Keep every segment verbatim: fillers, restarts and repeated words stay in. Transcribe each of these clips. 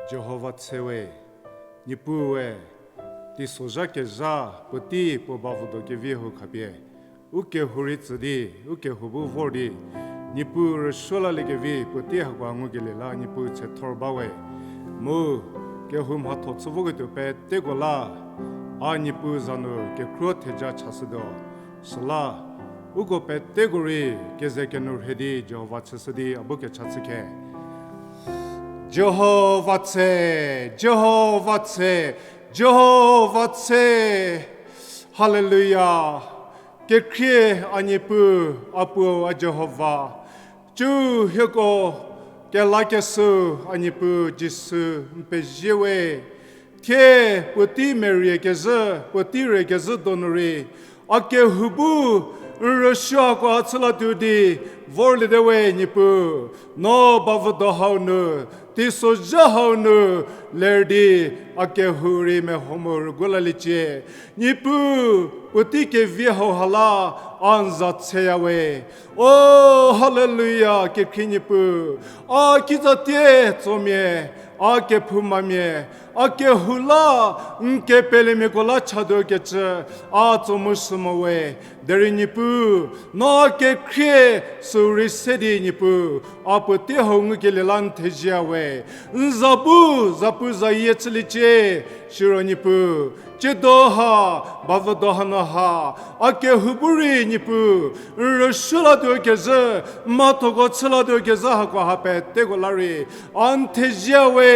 Jihova tse we, Niepuu we, teisozha kezha puotei puo ba vüdo kevi hau khapie, u kehou rei tsü di, u kehou bu vor di, Niepuu rüsuo laliekevi puotei hakoha ngukelie la Niepuu tsethor ba we. Mu kehou mhatho chü voketuo peteko la, a Niepuu za nu kekhruo theja chashütuo. Süla, uko peteko rei keze kenou rhie di Jihova chüshü di a bu kecha chü khe. Jihova tse, Jihova tse, Jihova tse. Haleluya. Kekhrie a Niepuu, a Puo a Jihova. Cü hieko kelakeshüu a Niepuu Jisu n pezie we. Thie puotei merie kezhü, puotei rei kezhü donu rei, a kehou bu n rüsuo hakoha chü latuo di vorliete we Niepuu. No ba vüdo hau nu, teisozha hau nu ler di a kehou rei meho mu rüguo laliecie. Niepuu, puotei kevi hauha la a n za tseya we. O, haleluya, kekhrie Niepuu. A kitsatie tsomia, a kephoumamia, a kehou la n kepelemiako la chatuo kecü a tso mu sü mo we. Derei Niepuu, no kekhrie süu rei se di Niepuu, a puotei hau ngukelie la n thezie we. N za bu zapuzayie chüliecie, siro Niepuu, tsiedo ha, ba vüdo hanu ha, a kehou bu rei Niepuu, n rüsuo latuo kezhü, n mhathoko chü latuo kezhü hakoha peteko la rei a n thezie we.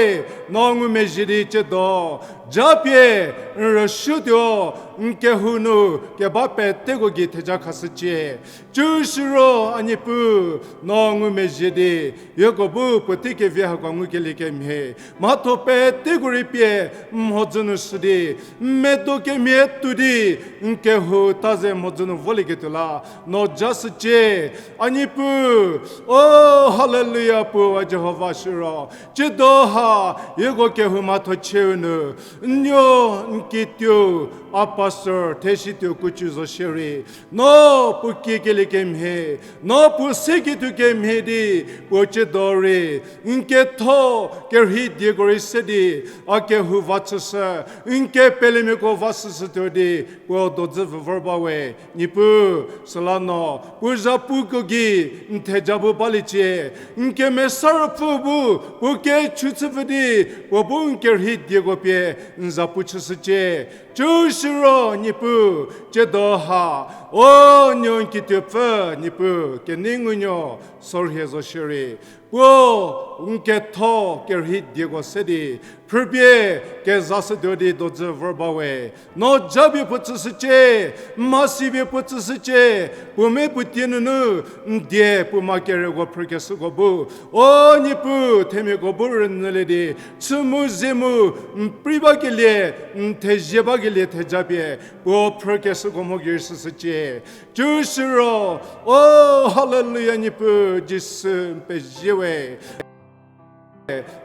No ngumezhie di tsiedo japie n rüsuotuo, n kehou nu keba peteko gei theja khashücie. Cü siro a Niepuu, no ngumezhie di hieko bu puotei kevi hako ngukelie kemhie, mhatho peteko rei pie n mhodzü nu shü di, n medo kemhie tuo di, n kehou ta ze mhodzü nu volieketuo la no jashücie. A Niepuu, o, haleluya, Puo a Jihova siro, tsiedo ha hieko kehou mhatho chieu nu, n nuo, n kituo, a pastor Theshituo Kucu zo shierei, no puo kiekelie kemhie, no puo seketuo kemhie di, puo tsiedo rei n ketho kerhei dieko rei se di a kehou va chüshü, n kepelemiako va shüshütuo di puo dodzü vü vor ba we. Niepuu, süla no puo zhapuko gei n theja bu baliecie. N Kemesa Ruopfü bu puo kechu chüpfü di puo bu n kerhei dieko pie n zapu chüshücie. Cü siro Niepuu, tsiedo ha, o, nuo n kituopfü Niepuu, kenei ngunuo Sorhie zo shierei, puo n ketho kerhei dieko se di phrüpie kezashütuo di dodzü vor ba we. No japie puo tsüshücie, mhasipie puo tsüshücie, puo me puo tie nunu n die puo ma kereko phrükeshüko bu, o Niepuu, themiako bu rünyülie di chü mu ze mu n prei bakelie, n thezie bakelie thejapie puo phrükeshüko mho gei rei shüshücie. Cü siro, o, haleluya, Niepuu Jisu n pezie we.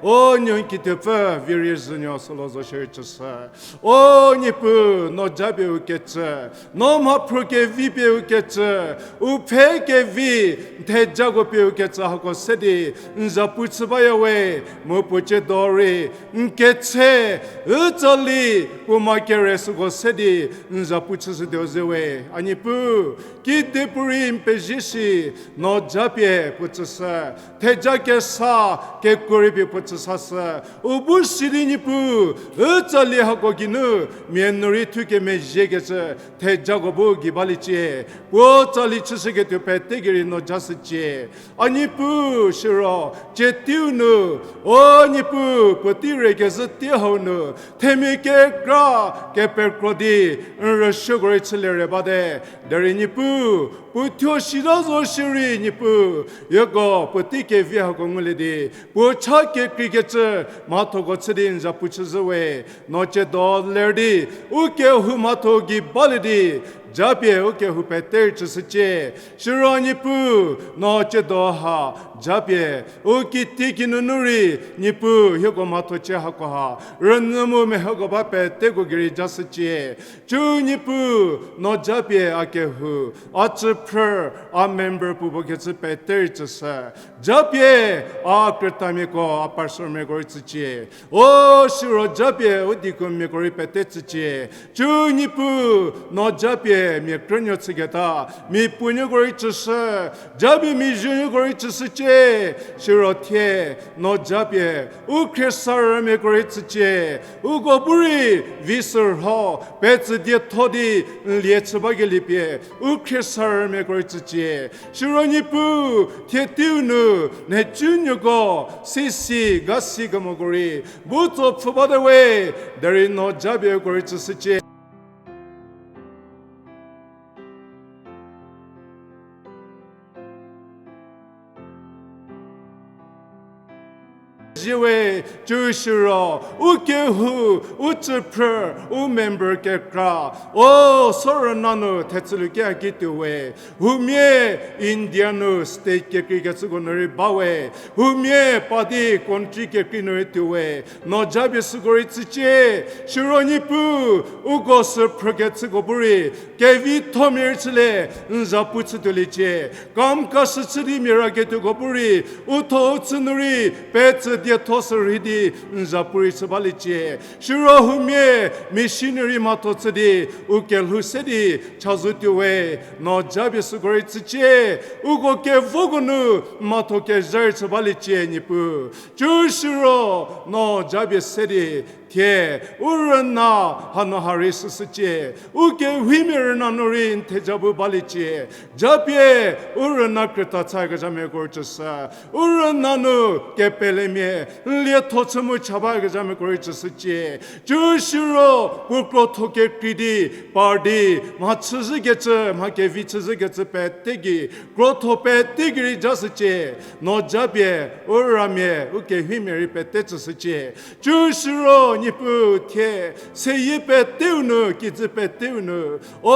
O nuo n kituopfü Virie Zünuo sülo zo shierei chüshü. O Niepuu, no japie u kecü, no mhaphruo kevi pie u kecü, u pfhe kevi n thejako pie u kecü hako se di n zapu chü baya we. Mu puo tsiedo rei n ketse, u tsali puo ma kere süko se di n zapu chüshütuo ze we. A Niepuu, kedipuorei n pezie shi, no japie puo tsüshü, theja kesa kekuo rei pie puo tsüsashü, u bu si di Niepuu, u tsali hako geinu mia nu rei thukemezhiekecü thejako bu gei baliecie. Puo tsali chüshüketuo pete gei rei no jashücie. A Niepuu, siro tsie teiu nu, o Niepuu, puotei rei kezhü tei hau nu themia kekra kepekro di n rüsuoko rei chülie re bate. Derei Niepuu, puo thuo shita zo shierei Niepuu, hieko puotei kevi hako ngulie di puo cha kekreikecü mhathoko chü di n zapu chüzhü we. No tsiedo ler di u kehou mhatho gei balie di Japie u kehou pete rei tsüshücie. Siro Niepuu, no tsiedo ha, japie u kitiekinu nu rei, Niepuu hieko mhatho chie hakoha rünyü mu mehoko ba peteko gei rei jashücie. Cü Niepuu, no japie a kehou, a tsüphrü, a member puo puo kecü pete rei tsüshü. Japie a krütamiako, a pastormiako rei tsücie. O siro japie u deaconmiako rei pete tsücie. Cü Niepuu, no japie mia krünuo chüketa, mia puonuoko rei tsüshü, japie mia zuonuoko rei tsüshücie. Siro thie, no japie u khriesarümiako rei tsücie. Uko bu rei vi sürho, petsü dietho di n lie chü bakelie pie, u khriesarümiako rei tsücie. Siro Niepuu, thie teiu nu, nhicunuoko, sisi, gasi kemoko rei bu tso pfhü bate we, derei no japieko rei tsüshücie. Ziewe, cü siro, u kehou, u tsüphrü, u member kekra, o, sorüna nu thechüliekeaki tuo we, huomia India nu state kekreikecüko nu rei ba we, huomia pa di country kekrei nu rei tuo we, no japie süko rei tsücie. Siro Niepuu, uko sü phrükecüko bu rei kevithomia rei chülie, n zapu chütuoliecie. Kam kashü chü di mia raketuoko bu rei, u tho u chü nu rei petsü dietho sürhei di n zapu rei chü baliecie. Siro huomia missionary mhatho chü di u kelhou se di chazou tuo we, no japie süko rei tsücie. Uko kevoko nu mhatho kezha rei chü baliecie Niepuu. Cü siro, no japie se di, thie, u rüna hanu ha rei süshücie. U kewhimia rüna nu rei n theja bu baliecie. Japie, u rüna krüta chükezhamiako rei tsüshü. U rüna nu kepelemia, n lietho chü mu cha bakezhamiako rei tsüshücie. Cü siro, puo krotho kekrei di, par di, mha chüzhükecü, mha kevi chüzhükecü pete gei, krotho pete gei rei jashücie. No japie, u ramia, u kewhimia rei pete tsüshücie. Cü siro Niepuu thie, seyie peteu nu, kijü peteu nu, o,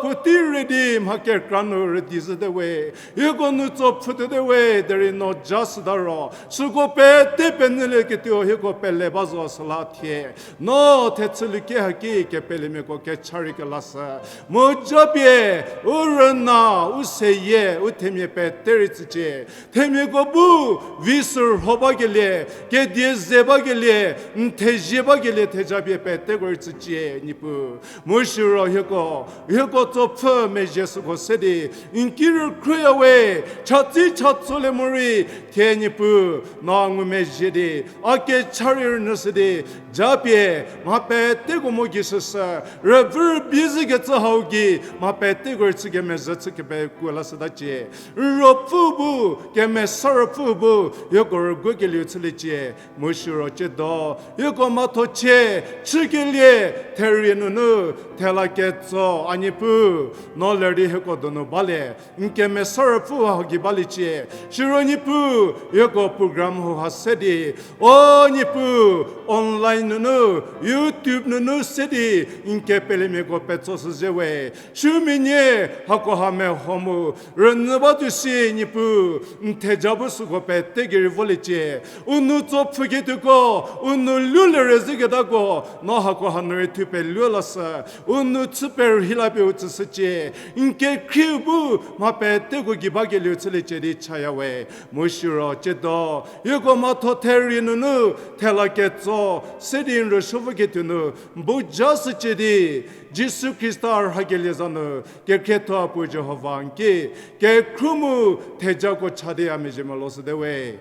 puotei rei di mha kekra nu rüdi zhüte we, hieko nu tso pfhütuote we, derei no jashüta ro, süko pete penyülieketuo hieko pele ba zo süla thie, no thechüliekeaki kepelemiako kecha rei kelashü. Mu japie, u rüna, u seyie, u themia pete rei tsücie. Themiako bu, vi sürho bakelie, kedie ze bakelie, n thezie bakelie thejapie peteko rei tsücie Niepuu. Mu siro hieko, hieko tso pfhü mezhie süko se di, n ki rükhruya we, chatsi chatsolie morei, thie Niepuu, no a ngumezhie di, a kecha rei rünyüshü di, japie, mha peteko mo gei shüshü, rüvü rübei zhükecü hau gei, mha peteko rei chü kemezhü chü kepekuo lashütacie. N ruopfü bu, Kemesa Ruopfü bu, hieko rüguokelieu chüliecie, mu siro tsiedo, hieko mhatho chie, chükelie, therie nunu, thela ketso, a Niepuu, no ler di hieko donu balie, n Kemesa Ruopfü hau gei baliecie, siro Niepuu, hieko program hauha se di, o Niepuu, online nunu, YouTube nunu se di, n kepelemiako petso shüzhie we, sümia nie, hakoha meho mu, rünyü ba tuo si Niepuu, n theja bu süko pete gei rei voliecie, u nou tso pfhüketuoko, u nou lulie rezhüketako, no hakoha nu rei thupie luo lashü, u nou chü perhei la pie u tsüshücie, n kekhrieu bu, mha peteko gei bakelieu chüliecie di chaya we, mu siro tsiedo, hieko mhatho therie nunu, thela ketso, se di n rüsuo voketuo nu, bu jashücie di, Jisu Khrista rhakelie za nu, kekhrietho a puo Jihova n ki, kekhruo mu thejako cha di a mezhie melo shüte we.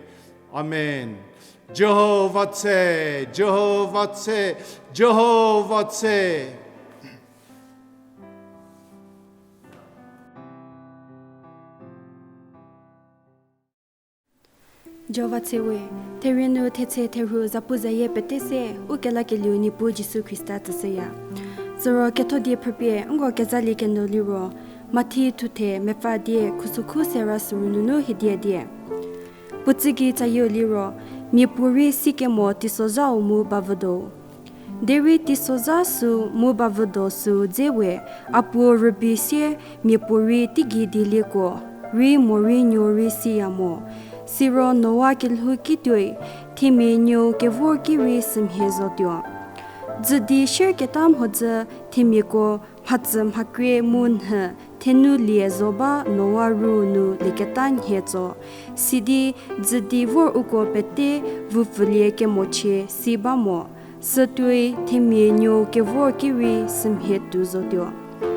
Amen. Jihova tse, Jihova tse, Jihova tse. Jihova tse we, therie nu thetse therhu zapu zayie pete se, u kelakelieu Niepuu Jisu Khrista tsüshüya. Süro ketho die phrüpie, nko kezalie keno liro, Mathi thuthe mepfü die khusükhu sera süru nunu hiedie die. Puo tsügei tsayieu liro, mia puorei sikemo teisozhau mu bavüdo. Derei teisozha süu mu bavüdo süu dze we, a puo rübei sie mia puorei teigei dielieko rei morei nuo rei siya mo. Siro Noa kelhou kituoi, themia nuou kevor ki rei sümhie zotuo. Dzü di sierketa mhodzü themiako mhatsü mhakrie mu nhü thenou lie zo ba Noa ruu nu lieketa nhie tso. Sidi dzü di vor uko pete vupfülie kemochie si ba mo. Sütuoi themia nuou kevor ki rei sümhie tuo zotuo.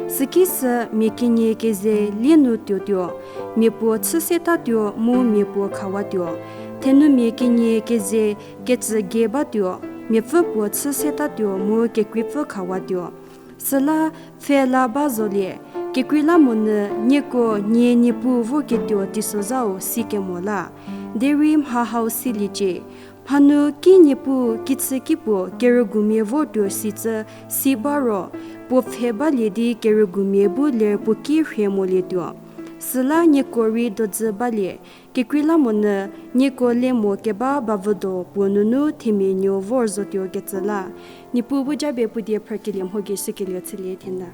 Süki sü mia kenie keze lie nu tuotuo, mia puo chü setatuo mu mia puo khawatuo. Thenumia kenie keze kecü gei batuo, miapfü puo chü setatuo mu kekreipfü khawatuo. Süla pfhe la ba zolie, kekreilamonyü nieko nie Niepuu vorketuo teisozhau si kemo la. Derei mha hau siliecie. Mhanu ki Niepuu kichüki puo kerügumia vortuo sicü si ba ro, puo pfhe balie di kerügumia bu ler puo ki rhie molietuo. Süla nieko rei dodzü balie, kekreilamonyü nieko le mo keba bavüdo puo nunu themia nuou vor zotuo kecü la. Niepuu bu japie puo die phrükelie mho gei shükelie chülie thie nda.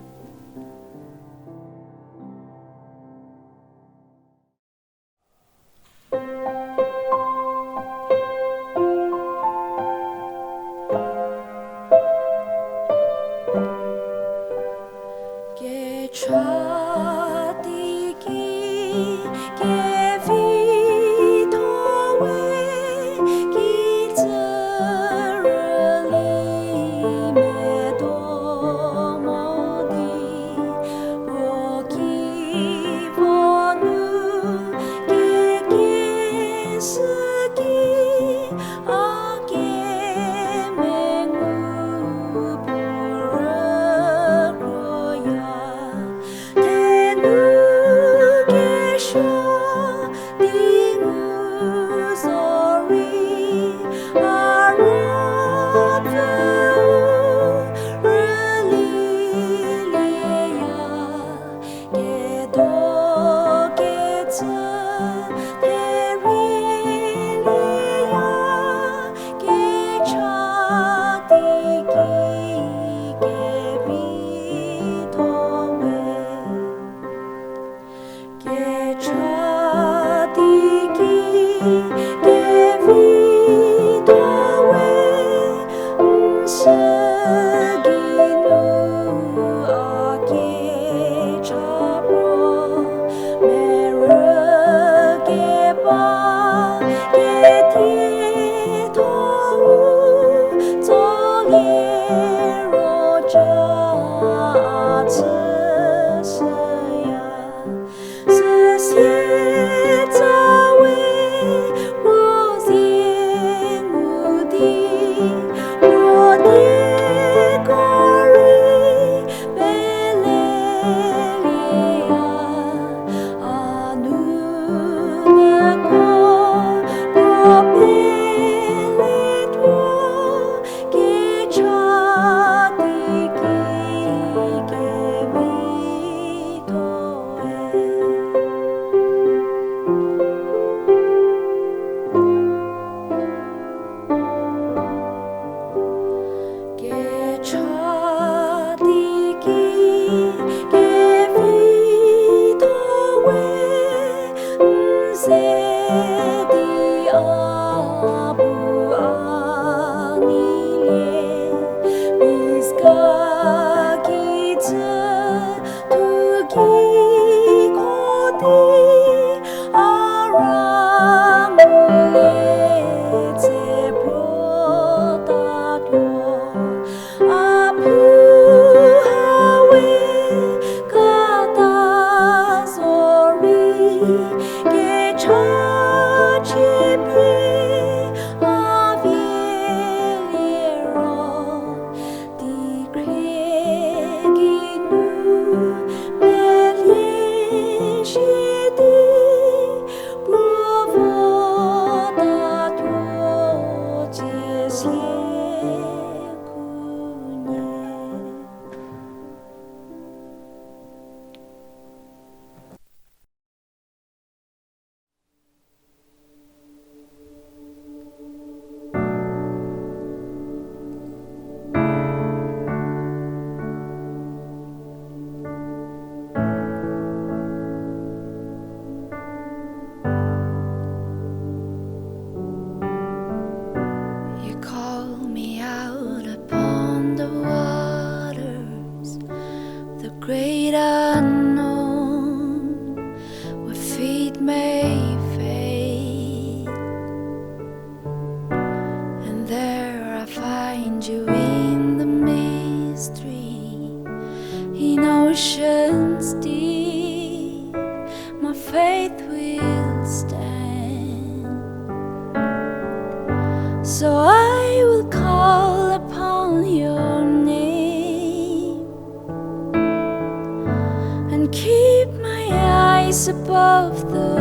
Above the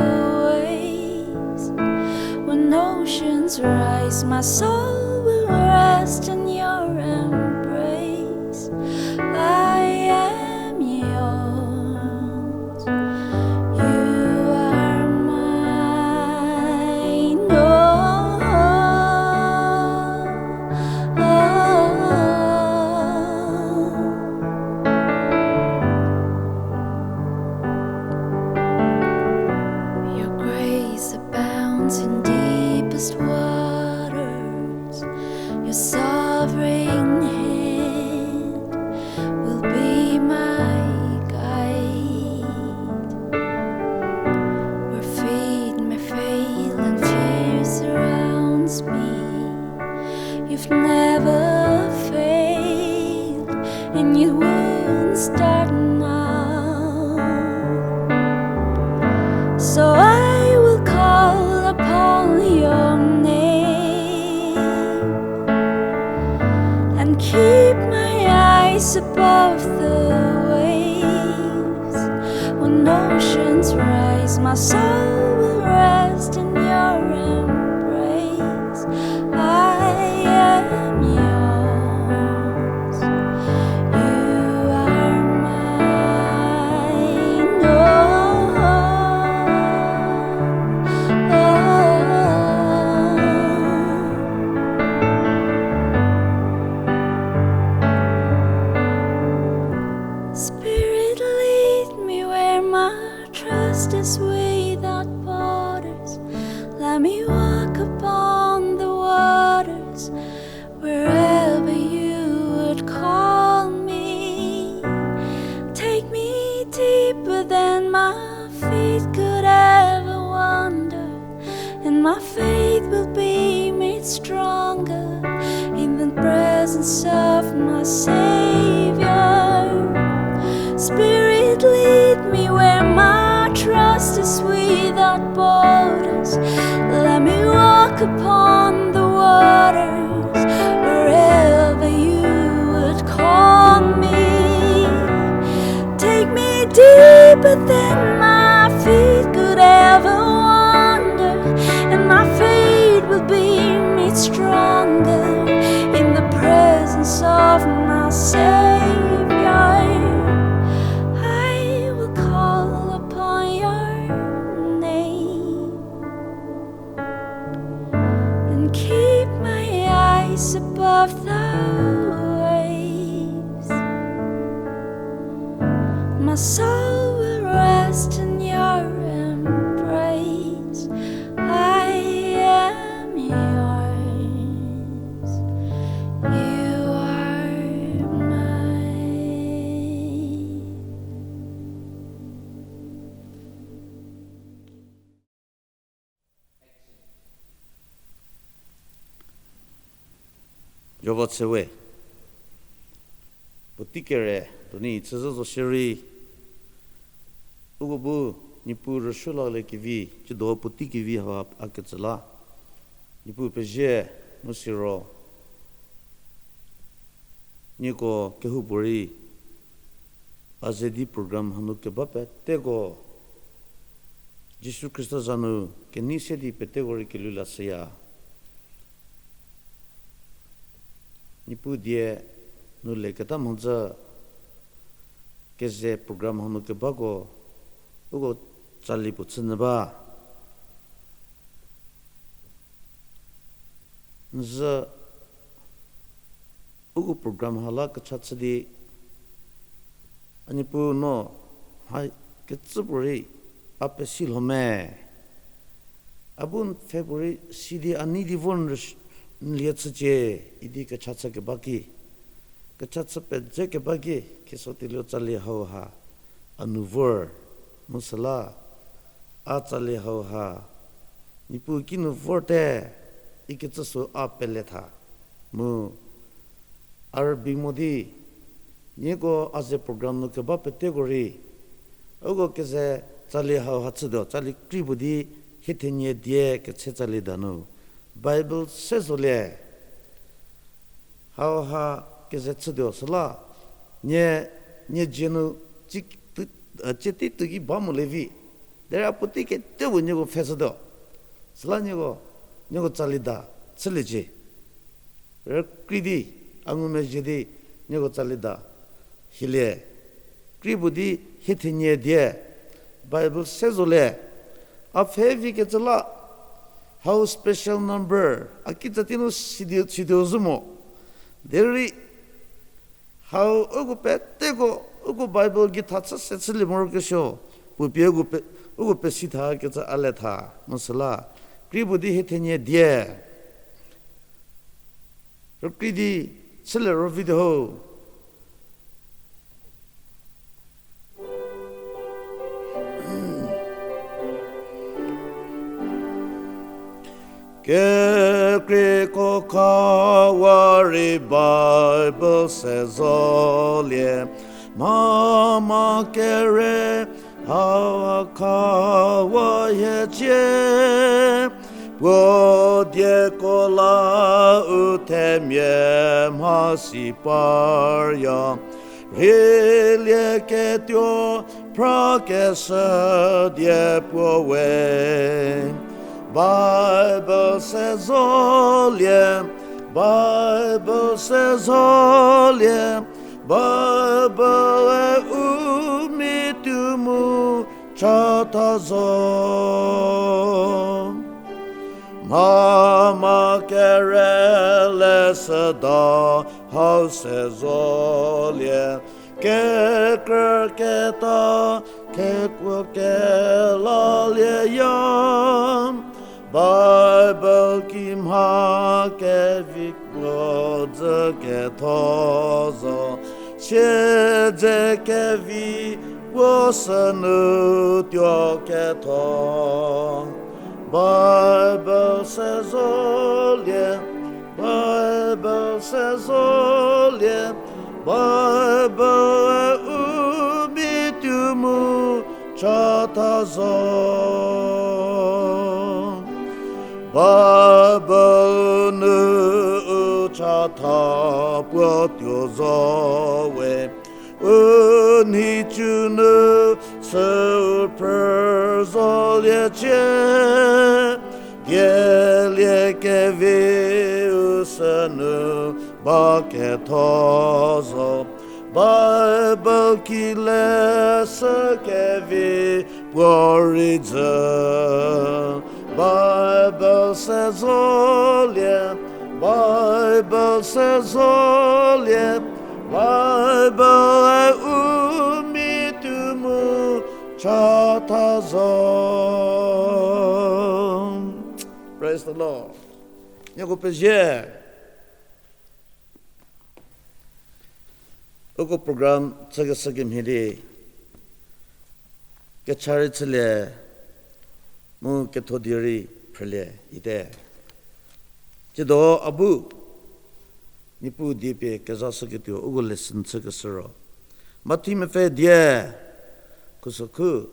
waves, when oceans rise, my soul will rest in your embrace. I am yours. You are mine. Oh, oh, oh. Your grace abounds in deepest waters. Your sovereign hand will be my guide. Where feet may fail and fear surrounds me, you've never failed, and you won't start now. So I will call upon your name and keep my eyes above the waves. When oceans rise, my soul will rest in your embrace. I am yours. You are mine. Oh, oh, oh. Spirit, lead me where my trust is without borders. Let me walk upon the waters wherever you would call me. Take me deeper than my feet could ever wander, and my faith will be made stronger in the presence of my Savior. Spirit, lead me where my trust is without borders. Let me walk upon the waters wherever you would call me. Take me deeper than my feet could ever wander, and my faith will be made stronger in the presence of my Savior. I will call upon your name and keep my eyes above the waves. My soul will rest in your embrace. I am yours. You are mine. Joba chüwe. Puotei kere, tuoni chüzhü zo shierei, uko bu Niepuu rüsuo lalie kevi, tsiedo puotei kevi ha a ketsü la. Niepuu pezie, mu siro nieko kehoupuorei a ze di program hanu keba peteko, Jisu Khrista za nu kenei se di peteko rei kelhou lashüya. Niepuu die nu leketa mhodzü keze program hanu kebako, uko tsali puo chünyü ba. N zü uko program ha la kecha chü di, a Niepuu no mha kecü puorei a pesi lho me. A bu n pfhe puorei si di a nei di vor n lie chücie, idi kecha chü keba ki, kecha chü pedze keba ki, khiso tielho tsali hau ha a nu vor, mu süla a tsali hau ha Niepuu kinu vorte, ikecü sü a pele tha. Mu a rübei mo di, nieko a ze program nu keba peteko rei, uko keze tsali hau ha chütuo, tsali krei puo di hie thenie die ketse tsali danu Bible se zolie. Hau ha keze chütuo süla, nie, nie dzie nu tsie tei tuo ki ba molie vi. Derei a puotei kete puo nieko pfheshütuo. Süla nieko, nieko tsali da chüliecie. Rükrei di, a ngumezhie di, nieko tsali da hilie. Krei puo di hie thenie die, Bible se zolie. A pfhe vi kecü la, hau special number, a kitsa tei nu sidi, sidi zhü mo. Derei, hau uko peteko, uko Bible gei tha chü se chülie morokesuo, puo pie uko pe-, uko pesi tha kecü a le tha, mu süla, krei puo di hie thenie die. Rükrei di, chülie ro video ho. Kekreiko khawa rei Bible se zolie, mama kere ha khawa hiecie. Puo dieko la u themia mhasi parya, rheilieketuo phrakeshü die puo we. Bible se zolie, Bible se zolie, Bible-e u mi tuo mu chatha zo. Mama kere leshüda hau se zolie, kekrüketa kekuo kelalieya. Bible ki mha kevi puo dzü ketho zo, siedze kevi puo sünu tuo ketho. Bible se zolie, Bible se zolie, Bible-e u mi tuo mu chatha zo. Bible nu u chatha puo tuo zo we, u nhicu nu süu phrü zoliecie. Dielie kevi u sünu ba ketho zo, Bible ki leshü kevi puo rei dzü. Bible se zolie, Bible se zolie, Bible-e u mi tuo mu chatha zo. Praise the Lord. Nieko pezie. Uko program chükeshü kemhie di kecha rei chülie, mu ketho die rei phrülie ite. Tsiedo a bu Niepuu die pie kezashüketuo uko lesson chükeshü ro, Mathi mepfü die, khusokhu,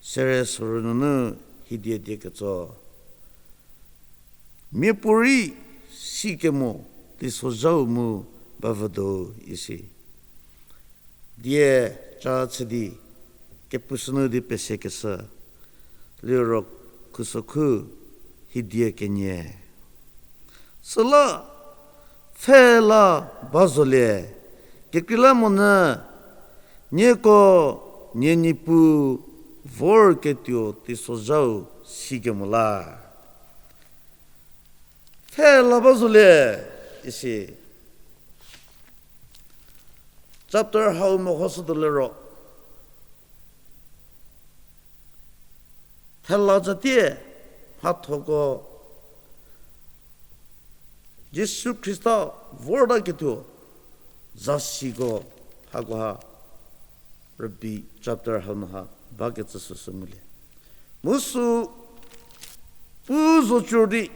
sere sorü nunu hidie die ketso. Miapuorei sikemo teisozhau mu bavüdo isi. Die ca chü di kepushünu di pesekeshü, liro khusokhu hidie kenie. Süla pfhe la ba zolie, kekreilamonyü nieko nie Niepuu vorketuo teisozhau sikemo la. Pfhe la ba zolie, isi. Chapter hau mehoshütuo liro, thela zatie mhathoko Jisu Khrista vortaketuo zasiko hakoha rübei chapter hau nu ha bakecü süsü ngulie. Mu sü pu zo cür di,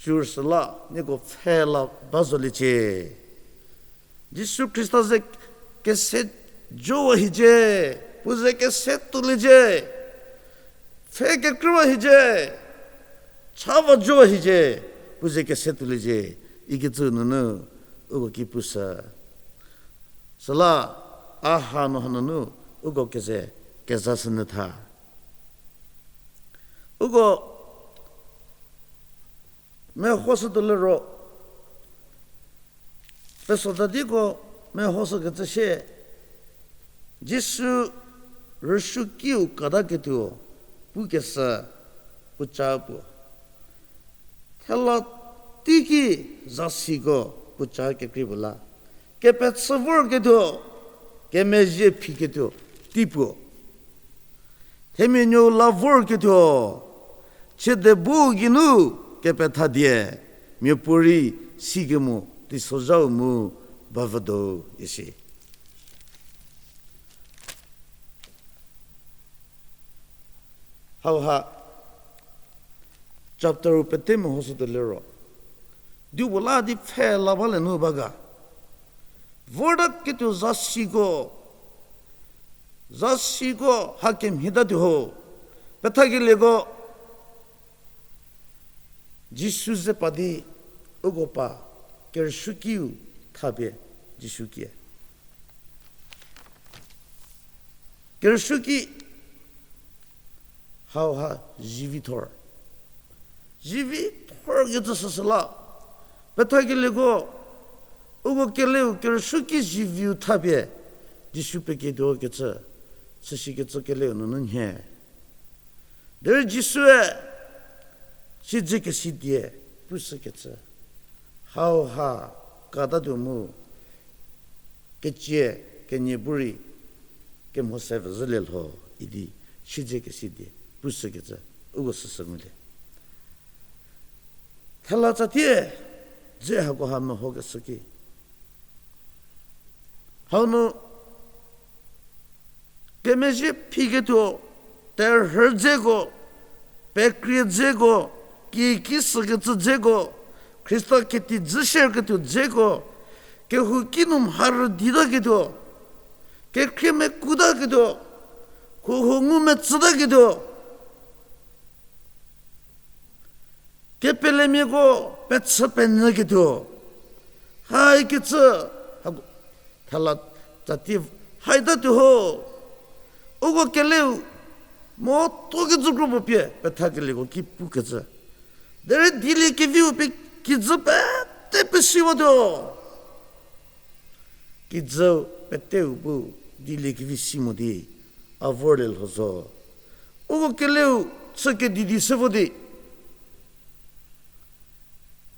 cür süla nieko pfhe la ba zoliecie. Jisu Khrista ze kese jowa hiecie, puo ze kese tuoliecie, pfhe kekreiwa hiecie, chava jowa hiecie, puo ze kese tuoliecie, ikecü nunu uko ki pushü. Süla a ha nu hanunu uko keze kezashünyü tha. Uko mehoshütuo liro, pesotadiko mehoshükecü sie, Jisu rüsuokiu kataketuo pukeshü puoca puo. Thela teiki zasiko puoca kekrei puo la, kepechü vorketuo, kemezhie phiketuo tei puo. Themia nuou la vorketuo, chiede bu geinu kepetha die, miapuorei sikemo teisozhau mu bavüdo isi. Hauha chapter-u pete mehoshütuo liro, dipuo la di pfhe la balie nu ba ga. Vortaketuo zasiko, zasiko ha kemhie tatuo ho. Pethakelieko, Jisu ze pa di, uko pa, kerüsuokiu thapie Jisu kie. Kerüsuoki hauha zivi thor. Zivi thorkecü süsü la, pethakelieko, uko keleu kerüsuoki ziviu thapie Jisu peketuo kecü, süsikecü keleu nunu nhie. Derei Jisue siedzekesi die pushükecü, hauha katatuo mu kecie kenie bu rei kemho se vezhülie lho idi siedzekesi die pushükecü uko süsü ngulie. Thela tsatie dze hakoha mehokeshü ki, hau nu kemezhie phiketuo, terhü dzeko, pekrie dzeko, kikisükecü dzeko, Khrista keti dzüshierketuo dzeko, kehouki nu mharü ditaketuo, kekhrie mekutaketuo, huho ngumetsütaketuo, kepelemiako pechü penyüketuo, haikecü, hako, thela tsatie, haitatuo ho, uko keleu, mo tokecü kro puo pie pethakelieko ki pukecü. Derei dieliekeviu pie kijü pete pesiwatuo. Kijü peteu bu dieliekevi si mo di, a vorlie lho zo. Uko keleu chü kedidi se vo di,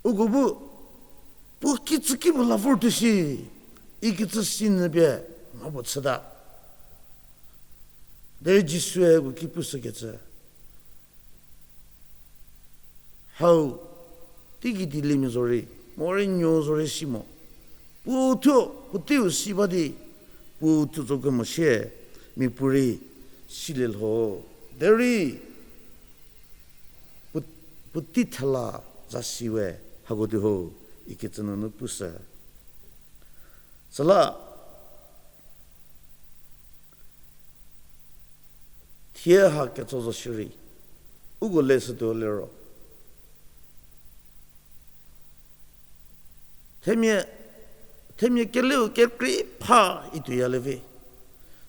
uko bu puo kicüki puo la vortuo shi, ikecü si nyü pie mha puo chüta. Derei Jisue uko ki pushükecü, hau, teigei dieliemia zorei, morei nuo zorei si mo, puo thuo puoteiu si ba di, puo thuo zo kemo sie, miapuorei silie lho. Derei puotei thela zasi we hako tuo ho, ikecü nunu pushü. Süla, thie ha ketso zo shierei, uko leshütuo liro, themia, themia keleu kekrei pha ituoyalie vi.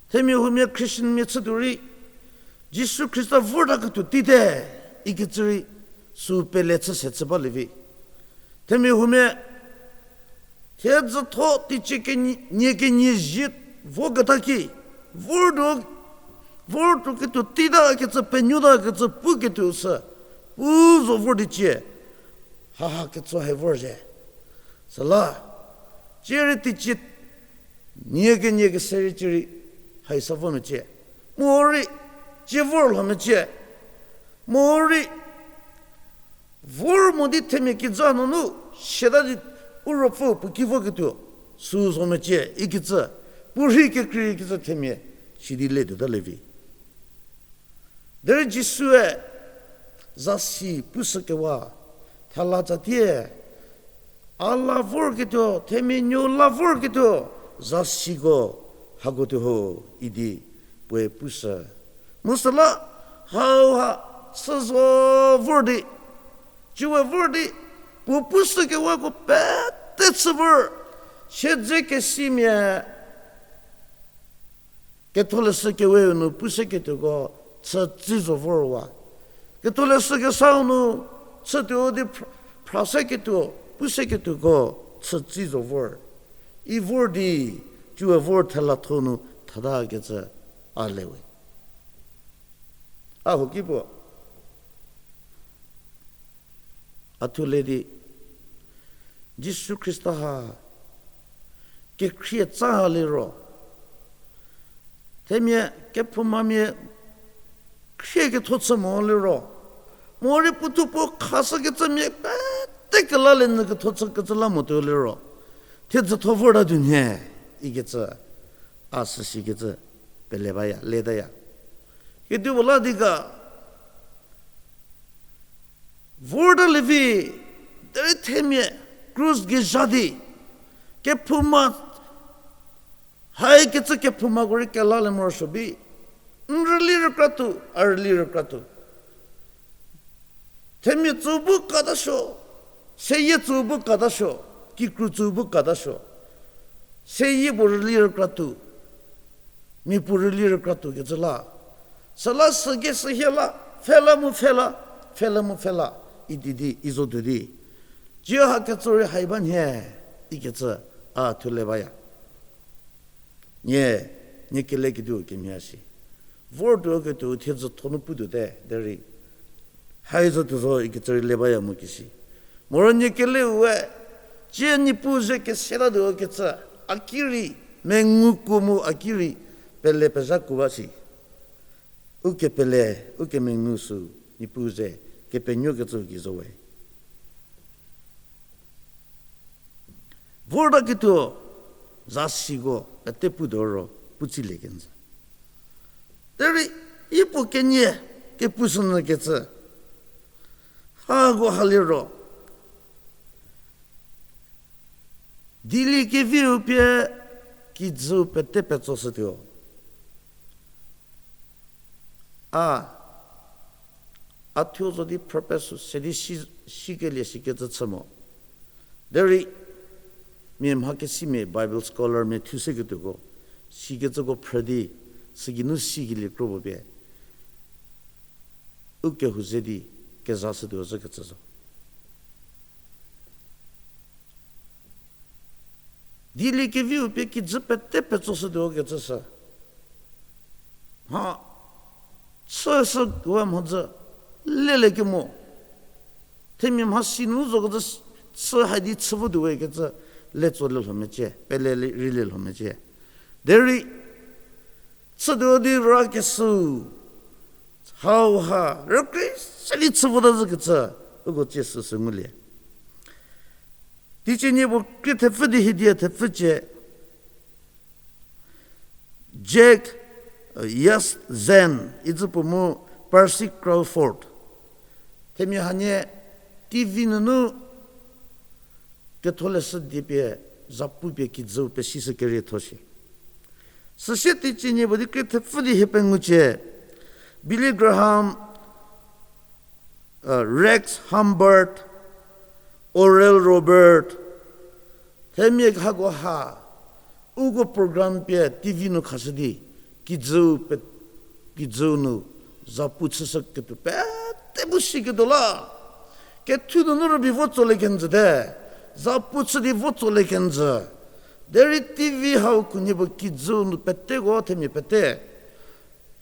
Themia huomia Christianmia chütuo rei, Jisu Khrista vortaketuo teite, ikecü rei, sü pele chü se chü balie vi. Themia huomia, thiedzütho teicie kenie, nie kenie zie voketa ki, vortuo, vortuo ketuo teita kecü penuota kecü puketuo sü, pu zo vor di cie, haha ketso hai vorzhie. Süla, cie rei teicie, nie kenie kese rei cie rei, haisa vo mecie. Morei, cie vor lho mecie. Morei, vor mo di themia kijü nunu, siata di u ruopfü puo ki voketuo, sü zo mecie ikecü, puorhi kekreikecü themia, sidi le tuotalie vi. Derei Jisue zasi pushükewa, thela tsatie, a la vorketuo, themia nuo la vorketuo, zasiko hako tuo ho idi puoe pushü. Mu süla hauha chü zo vor di, cüwe vor di, puo pushükewako pete chü vor, siedzekesimia Ketholeshü Kewe-u nu pushüketuoko chütsei zo vorwa. Ketholeshü kesau nu chütuo di phr-, phra se ketuo, pu se ketuoko chütsi zo vor. I vor di, cue vor thelatho nu thata kecü a le we. A hoki puo. A thule di, Jisu Khrista ha kekhrie tsa ha liro, themia kephoumamia khrie ketho chü mo liro, morei puothuo puo khashükecümia pete kelalie nyü ketho chükecü la motuo liro, thiedzütho vorta tuo nhie, ikecü a süsikecü pele baya, letaya. Kedipuo la di ga, vorta lievi, derei themia krus gei zha di, kephouma, haikecü kephoumako rei kelalie morosuo bi, n rüli rükratuo, a rüli rükratuo. Themia tsü bu katasuo, seyie tsü bu katasuo, kikru tsü bu katasuo. Seyie puo rüli rükratuo, mia puo rüli rükratuo kecü la. Süla sügei sühie la, pfhela mu pfhela, pfhela mu pfhela, idi di, i zo tuo di. Cie ha ketso rei hai ba nhie, ikecü a thule baya. Nie, nie kele kediu kemhie si. Vortuo ketuo thiedzütho nu putuote, derei. Hai zotuo zo ikecü rei le baya mu kisi. Moro nie keleu we, cie Niepuu ze kesetatuo kecü, a ki rei, mengu kuo mu a ki rei, pele pezha kuo ba si. Ukepele, ukemengu sü, Niepuu ze, kepenuokecü gei zo we. Vorta ketuo, zasiko pete putuo ro, putsilie kenjü. Derei, i puo kenie, kepushünyü kecü. Hako ha liro. Dieliekeviu pie kijüu pete petsoshütuo. A, a thuo zo di purpose sü se di si, sikelie sikecü chü mo. Derei, mia mha kesimia Bible scholar mia thuseketuoko, sikecüko phrü di, sügeinu sikelie kro puo pie. Ukehou ze di, kezashütuo zhükecü zo. Dieliekeviu pie kijü pete petsoshütuo kecü sü. Mha, chüshütuo mhodzü, lele kemo. Themia mhasi nu zokecü chü hai di chü votuo we kecü, le tsolie lho mecie, pele rei le lho mecie. Derei, chütuo di rakesü, hauha, rükrie se di chü vota zhükecü, uko cie süsü ngulie. Teicie nie puo krie thepfü di hiedia thepfü cie, Jack, Yazzen, icü puo mu Percy Crawford. Themia hanie T V nunu ketholeshü die pie, zapu pie kijüu pesishü kerietho shie. Süsie teicie nie puo di krie thepfü di hie pengou cie, Billy Graham, Rex Humbard, Oral Roberts, themia hako ha, uko program pie T V nu khashü di, kijüu pe, kijüu nu, zapu chüshüketuo pete bu siketuo la. Kethu nunu rübei vo tsolie kenjüte, zapu chü di vo tsolie kenjü. Derei T V hau khunhie puo kijüu nu peteko themia pete.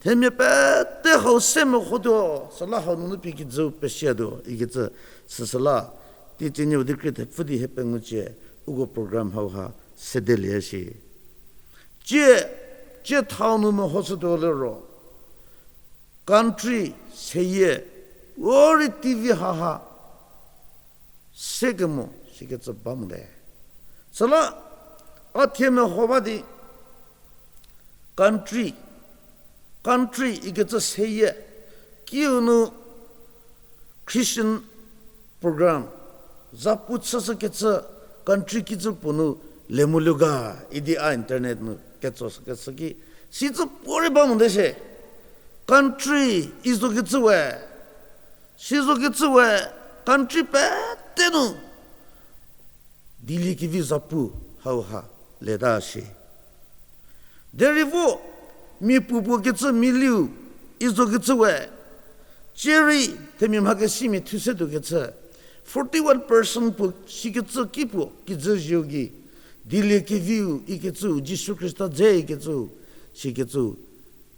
Themia pete hau se mehotuo, süla hau nunu pie kijüu pesiatuo ikecü süsüla, teicie nie puo di krie thepfü di hie pengou cie, uko program hauha sedelie shi. Tie, tie thau nu mehoshütuo liro, country seyie, o rei T V haha sekemo sikecü ba mote. Süla, a thie meho ba di, country, country ikecü seyie, kiu nu Christian program, zapu chüshükecü country kicü puo nu le molie ga idi a internet nu ketsoshükecü ki, sicü puorei ba mote shie. Country izokecü we, sizokecü we, country pete nu dieliekevi zapu hauha leta shie. Derei vo, mia puopuo kecü miliu izokecü we, Sierei themia mha kesimia thu se tuokecü, forty-one percent puo sikecü ki puo kijü zieu gei, dilie keviu ikecüu, Jisu Khrista dze ikecüu, sikecüu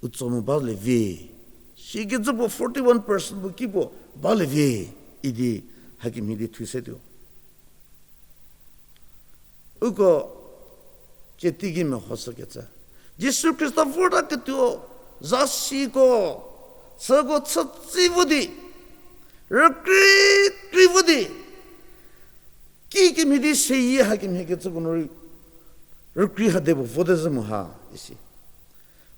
u tso mo balie vi. Sikecü puo forty-one percent puo ki puo balie vi idi hakemhie di thu se tuo. Uko tsie teiki mehoshükecü, Jisu Khrista vortaketuo zasiko, süko chütsi vo di, rükrei krei vo di, kikemhie di seyie hakemhie kecüko nu rei, rükrei hade puo vote zhü mu ha isi.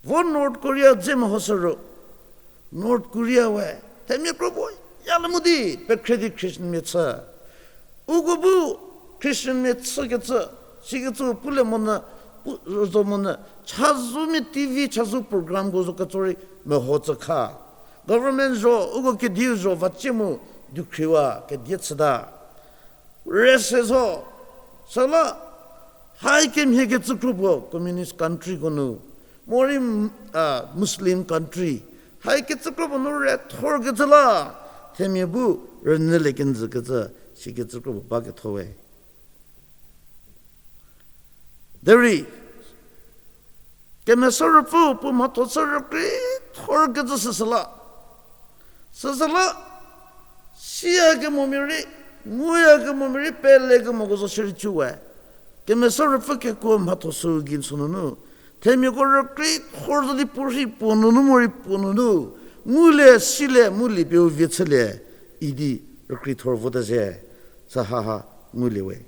Vo North Korea dze mehoshü ro, North Korea we themia kro puo yale mo di pekhre di Christianmia chü. Uko bu Christianmia chükecü, sikecü pulie monyü, pu, zo monyü, chazou mia T V, chazou programko zo ketso rei meho tsü kha. Government zo, uko kediu zo, vacie mu dukhriwa, kedie chüta. Rese zo, süla, hai kemhie kecü kro puo communist countryko nu, morei, a, Muslim country, hai kecü kro puo nu rethorkecü la, themia bu rünyülie kenjükecü, sikecü kro puo baketho we. Derei, Kemesa Ruopfü puo mhatho chü rükrei thorkecü süsüla. Süsüla, siyakemomia rei, nguyakemomia rei, pelekemoko zo shierei cü we. Kemesa Ruopfü kekuo mhatho süu gei n sünunu, themiako rükrei thor zo di puorhi puo nunu morei puo nunu, ngulie, silie, mu lipieu vie chülie, idi rükrei thor vote ze, sü haha ngulie we.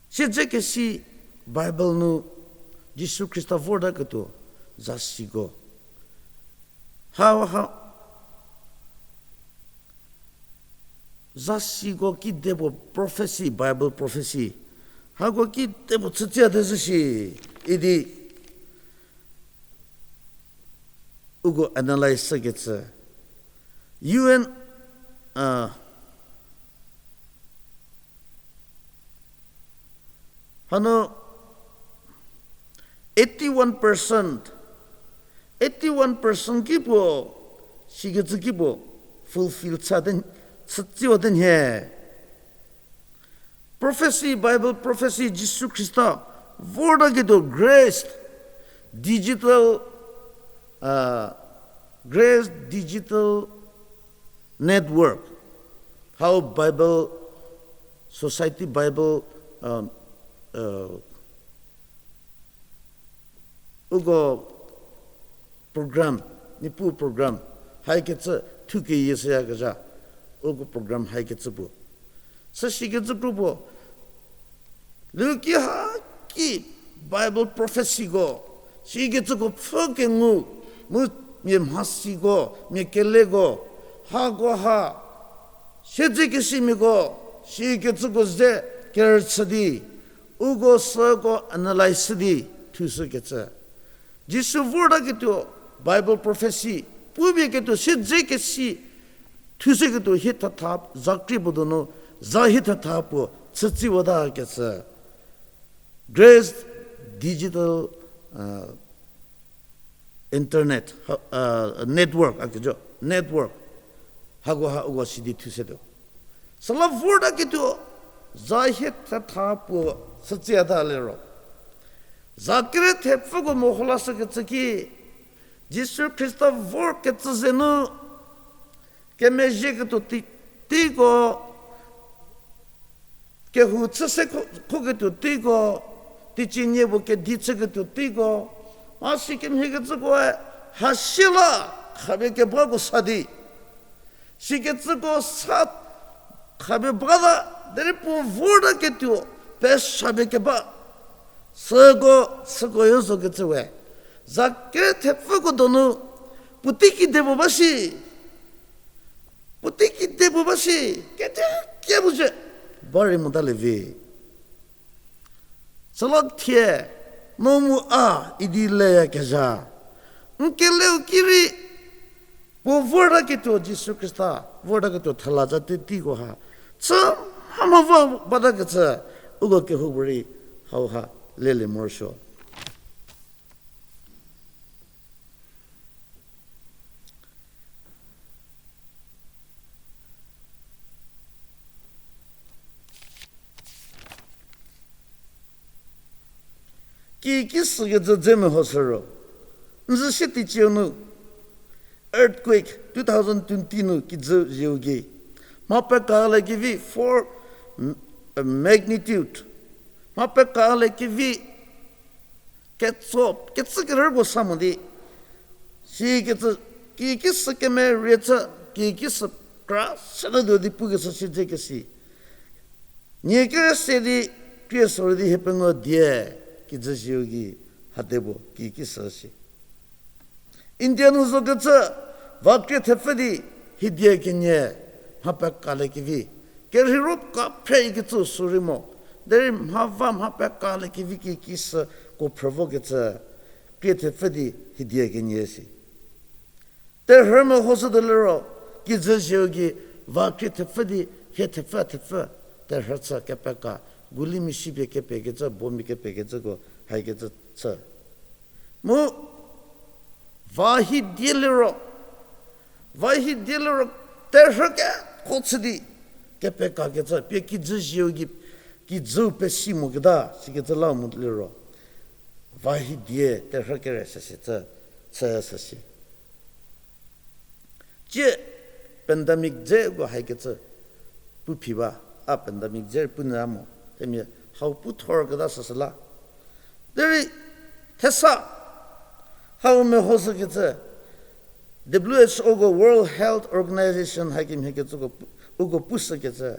Siedzekesi Bible nu Jisu Khrista vortaketuo zasiko. Ha, ha, zasiko kidepuo prophecy, Bible prophecy. Hako kidepuo chütsiate zhü shi idi uko analyze shükecü. U N, a, hanu eighty-one percent, eighty-one percent ki puo, sikecü ki puo, fulfill chüte, chütsiwate nhie. Prophecy, Bible prophecy, Jisu Khrista vortaketuo Grace Digital, uh, Grace Digital Network, hau Bible Society Bible, uh, uh, uko program, Niepuu program, haikecü thukeyie shüyakezha, uko program haikecü puo. Sü sikecü kro puo, luki ha ki Bible prophecyko, sikecüko pfhü kengu, mu mia mhasiko, mia keleko, hako ha, siedzekesimiako, sikecüko ze kerüchü di, uko süko analyze shü di thushükecü. Jisu vortaketuo Bible prophecy, pupie ketuo siedzekesi, thushüketuo hie thatha, zakri puo donu, za hie thatha puo chütsiwatakecü. Grace Digital, uh, Internet, uh, Network, a kejo, Network. Hako ha uko sidi thusetuo. Süla vortaketuo, za hie thatha puo chütsiata liro, za kere thepfüko meho lashükecü ki, Jisu Khrista vorkecü zenu, kemezhieketuo tei, teiko, kehou chü se kho, khoketuo teiko, teicie nie puo kedi chüketuo teiko, mha sikemhiekecükoe, hasie la, khapie kebako sa di. Sikecüko sa khapie bata, derei puo vortaketuo, pesapie keba. Süko, süko yo zokecü we. Za kere thepfüko donu, puotei kide puo ba shi. Puotei kide puo ba shi, kete kia bu ze, ba rei motalie vi. Süla thie, no mu a idi leyakezha. N keleu ki rei, puo vortaketuo Jisu Khrista, vortaketuo thela za teiko ha. Chü mha mha va batakecü, uko kehoupuorei hauha lelie morosuo. Kikisü kecü dze mehoshü ro, n zü sie teicieu nu, earthquake two thousand twenty nu kijü zieu gei, mha pekale kevi four magnitude, mha pekale kevi ketso kecü kerüko sa mo di, sikecü kikisü kemerie chü, kikisü kra sede tuo di pukeshü si dze kesi. Nie kere se di krie sorü di hie pengou die kijü zieu gei hade puo kikisü si. India nu zokecü va krie thepfü di hie die kenie mha pekale kevi, kerheiro ka phre ikecü sü rei mo, derei mha va mha pekale kevi kikisüko phrü vokecü krie thepfü di hie die kenie si. Terhü mehoshütuo liro, kijü zieu gei va krie thepfü di hie thepfü thepfü terhü chü kepeka, gulimi si pie kepekecü, bombi kepekecüko haikecü chü. Mu va hie die liro, va hie die liro terhü keko chü di kepekakecü, pie kijü zieu gei kijüu pesi moketa sikecü la mo liro, va hie die terhü kere süsi chü, chü süsi. Tie pandemic dzeko haikecü pu phi ba, a pandemic dze rei pu nyü a mo, themia hau pu thorketa süsü la. Derei thesa hau mehoshükecü, W H O ko, World Health Organization hakemhie kecüko pu-, uko pushükecü,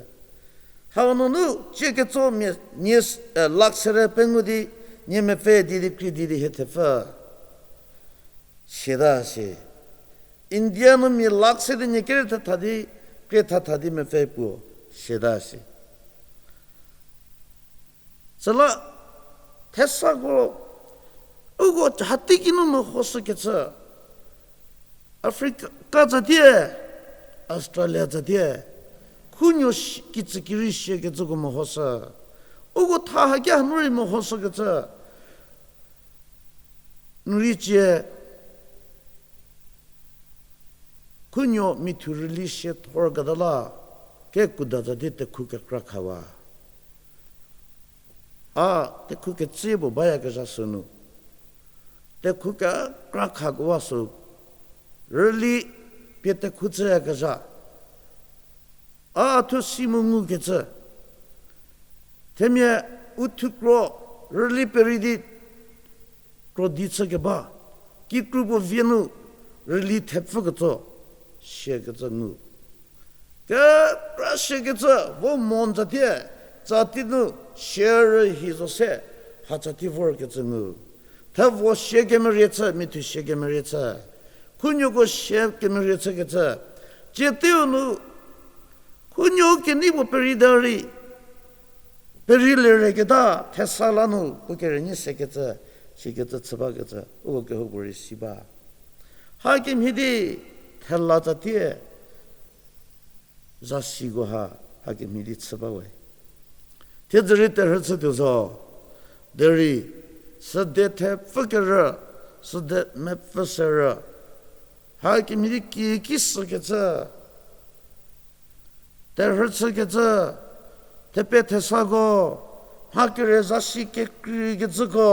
hau nunu tie ketso mia nie, lakh sere pengou di nie mepfü di di krie di di hie thepfü siata si. India nu mia lakh se di nie kere thetha di, krie thatha di mepfü puo siata si. Süla thesako uko hateiki nu mehoshükecü, Africa tsatie, Australia tsatie, khunuo shi-, kitsükirei shiekecüko mehoshü. Uko tha haki hanu rei mehoshükecü, n rei cie, khunuo mithu rüli sie thorketa la, kekuda tsatie tekhu kekra khawa. A tekhu kecü puo bayakezha sünu, tekhu kekra khakewa sü, rüli pie tekhu chüyakezha, a thuo si mu ngukecü, themia u thukro rüli perei di krodi chükeba, kikru puo vie nu rüli thepfü ketso siakecü ngu. Kekra siakecü vo mo n tsatie, tsatie nu sie rühi zo se, ha tsatie vorkecü ngu. Thevo sie kemerie chü, mithu sie kemerie chü, khunuoko sie kemerie chükecü, tsieteu nu khunuo kenei puo perei derei, perei lereketa thesa la nu puo kerünyie sekecü, sikecü chü bakecü uko kehoupuorei si ba. Hakemhie di thela tsatie zasiko ha, hakemhie di chü bawe. Thiedzü rei terhü chütuo zo. Derei süde thepfü kerü, süde mepfü serü, hakemhie di kikisükecü, terhü chükecü, thepe thesako, mha kere zasi kekreikecüko,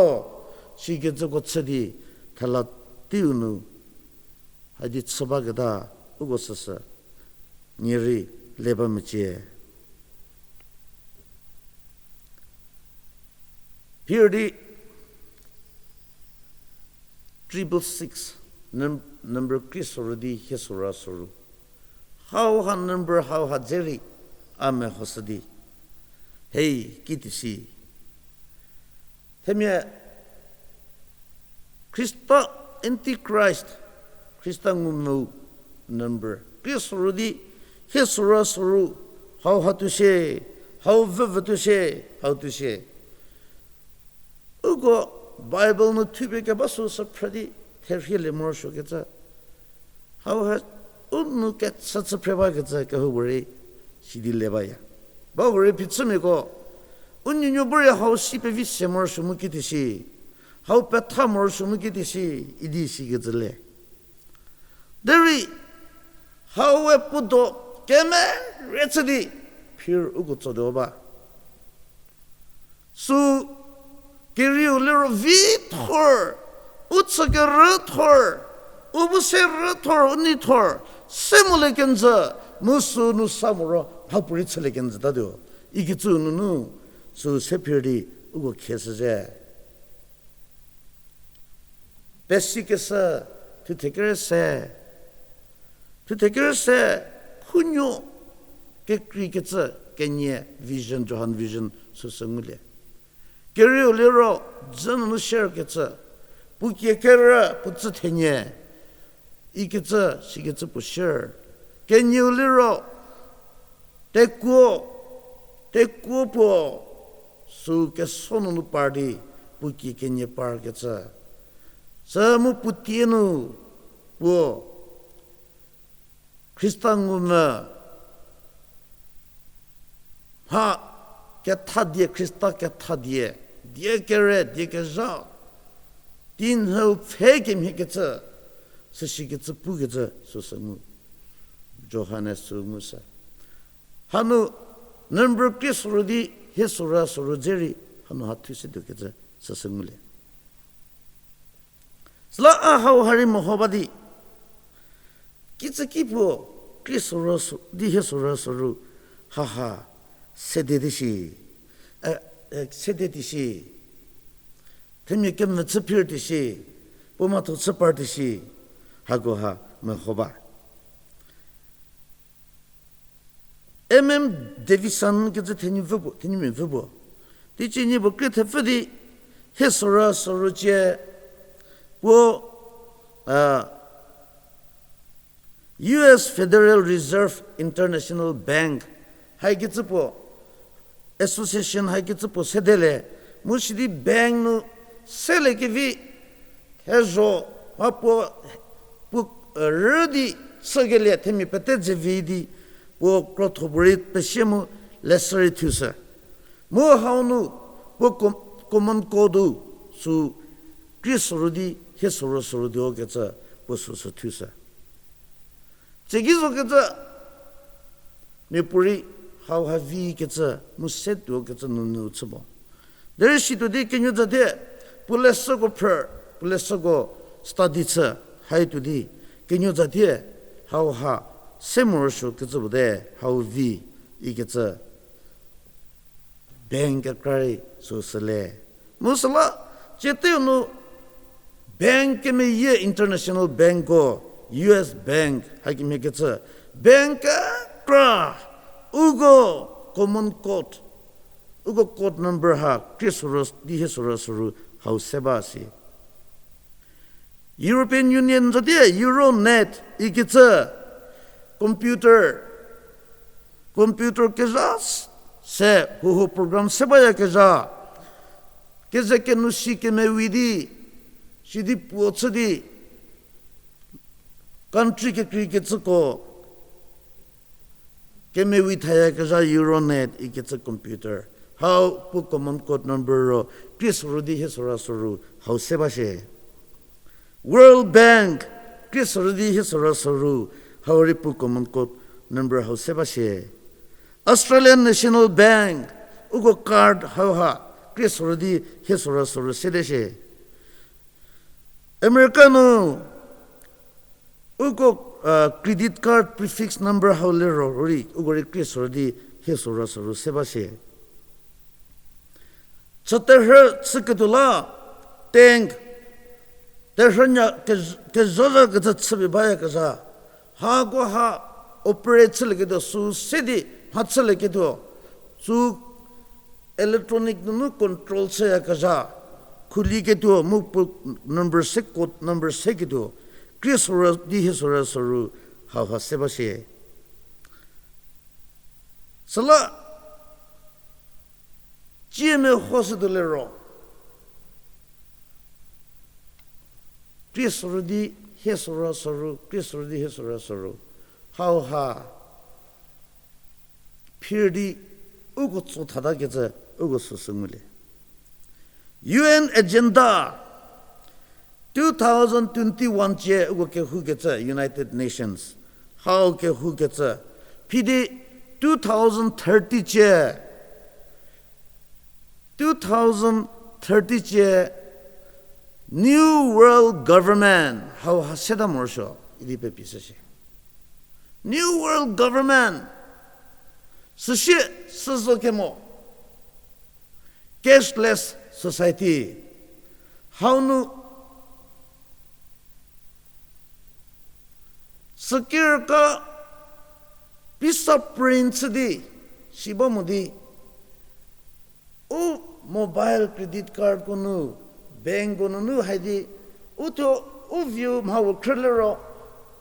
sikecüko chü di thela teiu nu hadi chü baketa uko süsü nie rei le ba mecie. Phir di triple six, num-, number kri soru di hie sora soru. Hauha number hauha dze rei a mehoshü di, hei, kiti si. Themia Khrista, Antichrist, Khrista ngumvü number kri soru di hie sora soru, hauha tuo sie, hau vüvü tuo sie, hau tuo sie. Uko Bible nu thupie keba süsü phrü di therhielie morosuokecü, hauha u nu kechü chü phre bakecü kehoupuorei sidi le baya. Bapuorei phichümiako, u nuonuo bu rei hau si pevi se morosuo mu kiti si, hau petha morosuo mu kiti si, idi sikecü le. Derei hau we puo do kemerie chü di phir uko tsotuo ba. Sü Kerieu liro vi thor, u chü kerü thor, u bu se rü thor, u nei thor, se molie kenjü, mu sünu sa moro mhapuorei chülie kenjü tatuo. Ikecü nunu, sü se phir di, uko khie shüzhie. Pesikeshü, thuthe kerü se, thuthe kerü se, khunuo, kekreikecü, kenie, vision, Johan vision, süsü ngulie. Kerieu liro, dzü nunu share kecü, puo kie kerü, puo tsü thenie, ikecü, sikecü puo share. Kenieu liro, tekuo, tekuo puo, sü keso nunu par di, puo kie kenie parkecü. Sü mu puo tie nu, puo, Khrista ngumvü, mha kethadie, Khrista kethadie, die kere, die kezha, tinhüu pfhe kemhiekecü, süsikecü pukecü süsü ngu. Johan-e sü ngu sü. Hanu number krie soru di hie soru soru dze rei hanu ha thu se tuokecü süsü ngulie. Süla a hau ha rei meho ba di, kicüki puo krie soru di hie soru soru haha sede di shi, e, e, sede di shi, themia kemvü chü phir di shi, puo mhatho chü par di shi, hako ha meho ba. M M Davidson kecü thenupfü puo, thenumia pfü puo, teicie nie puo krie thepfü di hie soru soru cie puo, a, U S Federal Reserve International Bank haikecü puo, association haikecü puo sedelie, mu sidi bank nu seliekevi hezho, mha puo, puo, e, rü di chükelie themia pete dze vi di, puo krotho puo rei pesie mu leshü rei thushü. Mu hau nu puo com-, common code-u sü krie soru di hie soru soru di ukecü puo süsü thushü. Tsiki zokecü, miapuorei hau ha vikecü mu se tuokecü nunu chü mo. Derei situo di kenuo za thie, puo leshüko phrü, puo leshüko study chü, hai tuo di, kenuo za thie, hau ha se morosuokecü puo te, hau vi, ikecü bank kekra rei süsü le. Mu süla, cieteu nu bank kemeyie international bankko, U S Bank hakemhie kecü, bank kekra, uko common code, uko code number ha krie soru di hie soru soru hau se ba si. European Union za thie Euronet ikecü computer, computer kezha s-, se huho program se bayakezha, keze kenu si kemevi di, sidi puo chü di, country kekreikecüko kemevi thayakezha Euronet ikecü computer. Hau puo common code number ro krie soru di hie soru soru hau se ba shie. World Bank krie soru di hie soru soru hau rei puo common code number hau se ba shie. Australian National Bank uko card hau ha krie soru di hie soru soru sede shie. America nu uko, uh, credit card prefix number hau liro rei uko rei krie soru di hie soru soru se ba shie. Chü terhü chüketuo la, tank, terhünya kez-, kezhazha kecü chüpie bayakezha, hako ha operate chülieketuo sü se di mha chülieketuo, sü electronic nunu control chüyakezha, khulieketuo mu puo number se, code number seketuo, krie soru di hie soru soru hau ha se ba shie. Süla, cie mehoshütuo liro, krie soru di hie soru soru, krie soru di hie soru soru hau ha phir di uko tso thatakecü uko süsü ngulie. U N agenda two thousand twenty-one cie uko kehoukecü United Nations, hau kehoukecü, phidi two thousand thirty cie, two thousand thirty cie, New World Government, hau ha seta morosuo, idi pepi shüshie. New World Government, süsie, süzo kemo, cashless society, hau nu, sükirka pisa print chü di, si ba mo di, u mobile credit cardko nu, bankko nunu hai di, u thuo, u vieu mha puo khrü liro,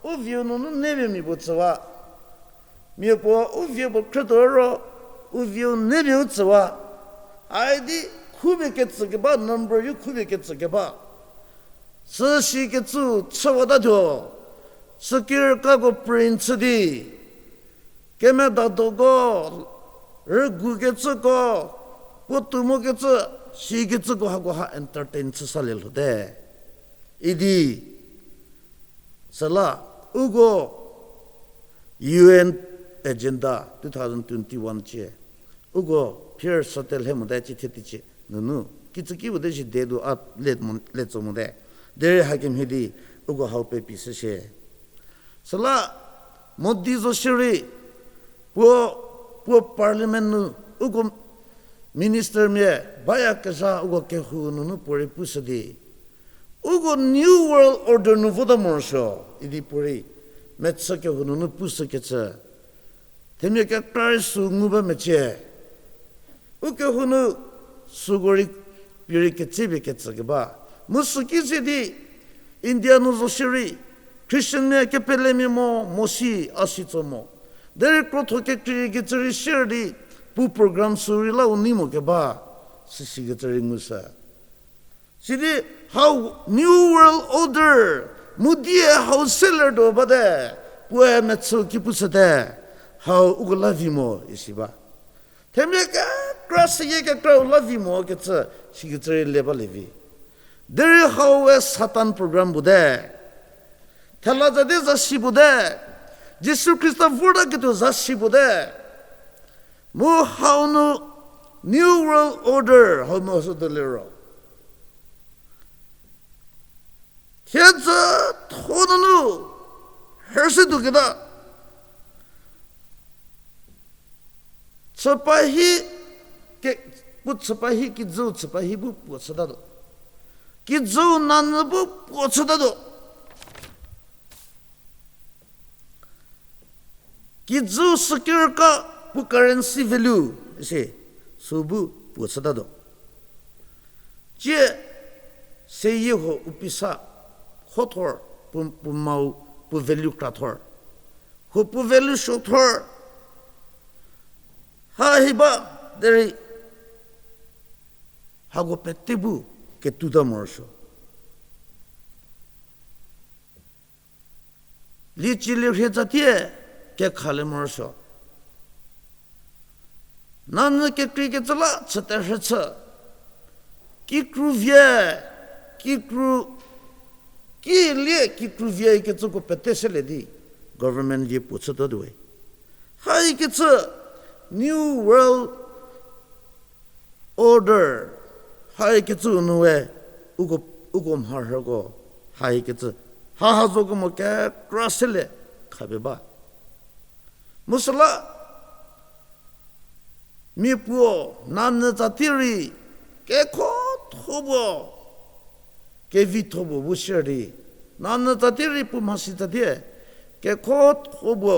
u vieu nunu nepie mia puo tsüwa. Mia puo u vieu puo khrütuo ro, u vieu nepie u tsüwa. Ai di khupie ketsü keba, number-u khupie ketsü keba. Süsi kecü chüwatatuo, sükirkako print chü di, kemedadoko, rügu kecüko, puotou mo kecü, si kecüko hako ha entertain chü salie lhote. Idi, süla, uko U N agenda two thousand twenty-one cie, uko phir satel he mote cithie teicie nunu, kitsüki puo de shi de du a le mo, le tso mote. Derei hakemhie di, uko hau pepi shüshie. Süla, Modi zo shierei, puo, puo parliament nu, uko ministermia, bayakezha uko kehou nunu puorei pushü di, uko New World Order nu vota morosuo, idi puorei, mechü kehou nunu pushükecü. Themia kekra rei sü ngu ba mecie. Ukehou nu süko rei pie rei ketsepie ketsü keba. Mu süki ze di, India nu zo shierei, Christianmia kepelemia mo, mo si a si tso mo. Derei krotho kekreikecü rei share di, puo program sü rei la u nei mo keba, süsikecü rei ngushü. Sidi hau New World Order, Modi-e hau seller do bate, puoe mechü ki pushüte, hau uko la vi mo isi ba. Themia kekra seyie kekra u la vi mo kecü, sikecü rei le balie vi. Derei hau we Satan program puo te. Thela za di zasi puo te. Jisu Khrista vorta ketuo zasi puo te. Mu hau nu New World Order hau nu sü doliro, thiedzü tho nunu, rhüse tuoketa. Chüpa hi, ke, puo chüpa hi, kijüu chüpa hi bu puo chütatuo. Kijüu nanyü bu puo chütatuo. Kijüu sükirka puo currency value, isi, sü bu puo chütatuo. Tie, seyie huo u pisa, khothor, puo, puo mau, puo value krathor. Huo puo value suothor. Ha hi ba, derei, hako pete bu, ketuota morosuo. Liecilie rhie tsatie, kekhalie morosuo. Nanyü kekreikecü la chüterhü chü. Kikru vie, kikru, kilie kikru vie ikecüko pete selie di, government vie puo chütuotuo we. Haikecü New World Order, haikecü nu we, uko, uko mharhüko, haikecü, haha zo kemo kekra selie khapie ba. Mu süla, mia puo, nanyü tsatie rei, kekhotho puo, kevitho puo bu share di, nanyü tsatie rei puo mhasi tsatie, kekhotho puo,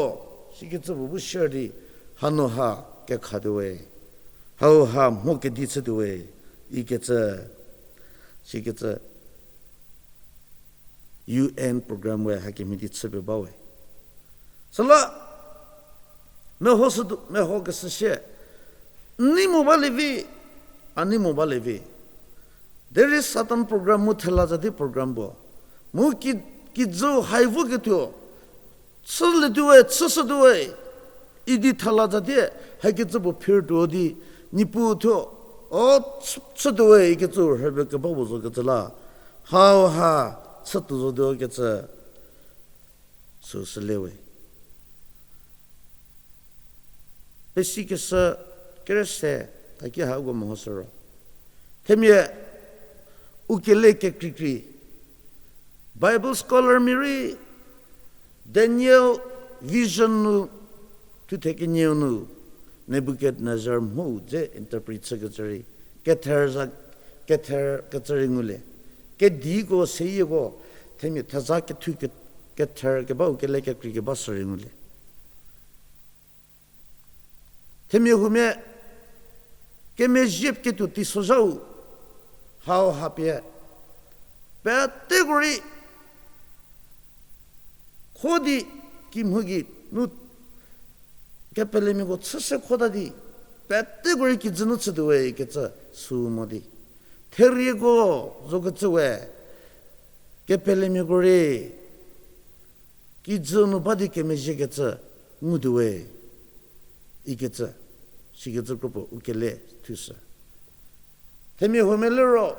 sikecü puo bu share di, hanu ha kekhatuo we, hau ha mho kedi chütuo we, ikecü, sikecü, U N program we hakemhie di chüpie ba we. Süla, meho südu, meho keshü sie, n nei mo balie vi, a nei mo balie vi. Derei Satan program mu thela tsatie program puo. Mu ki, kijüu hai voketuo, chülietuo we, chüshütuo we, idi thela tsatie, hakecü puo phirtuo di, Niepuu thuo, o, chü, chütuo we ikecü rhüpie keba puo zokecü la, hau ha, chütuo zotuo kecü, süsü le we. Pesikeshü kere se, taki ha uko mehoshü ro. Themia, U kele kekreikrei. Bible scholar mia rei Daniel vision nu, thuthe kenieu nu, Nebukadnezar mho dze interpret chükecü rei, kether za, kether kecü rei ngulie. Kediko seyieko, themia theza kethu ke-, kether kebau kele kekreikeba sü rei ngulie. Themia huomia kemezhie ketuo teisozhau hauha pie peteko rei kho di kimhie gei nu kepelemiako chüse khota di, peteko rei kijü nu chütuowe ikecü sü mo di. Therieko zokecü we, kepelemiako rei kijü nu ba di kemezhiekecü ngutuowe ikecü, sikecü kropuo u kele thushü. Themia huomia liro,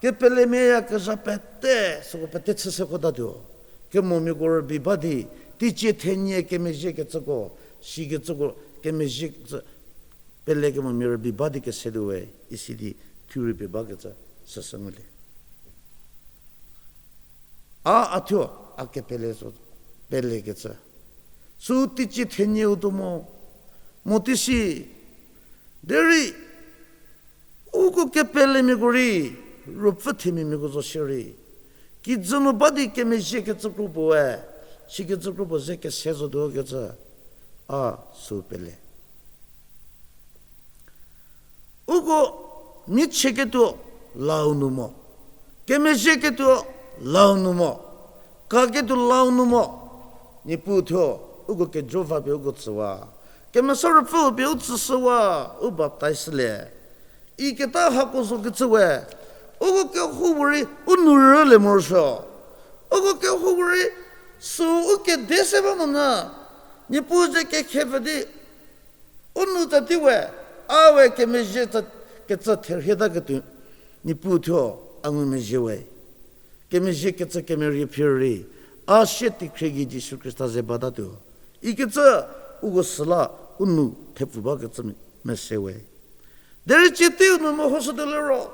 kepelemia yakezha pete, süko pete chüse khotatuo. Kemomiako rübei ba di, teicie thenie kemezhiekecüko, sikecüko kemezhiekecü, pele kemomia rübei ba di kesetuowe, isi di thu rübei bakecü, süsü ngulie. A, a thuo, a kepele zo, pelekecü. Sü teicie thenieu tuo mo, mo teisi, derei, uko kepelemiako rei, ruopfü themiamiako zo shierei, kijü nu ba di kemezhiekecü kropuoe, sikecü kropuo ze kese zotuo kecü, a sü pele. Uko michieketuo lau nu mo, kemezhieketuo lau nu mo, kaketuo lau nu mo, Niepuu thuo, uko kejo va pie uko tsüwa, Kemesa Ruopfüu pie u tsüshüwa, u baptizele iketa hako zokecü we, uko kehoupuorei u nou rülie morosuo. Uko kehoupuorei sü u kede se ba monyü, Niepuu ze kekhepfü di u nou tati we, a we kemezhie kecü therhie taketuo, Niepuu thuo, a ngumezhie we. Kemezhiekecü kemerie phirei, a sie teikhrie gei Jisu Khrista ze batatuo ikecü, uko süla u nou thepfu bakecü mese we. Derei cie teiu nu mehoshütuo liro,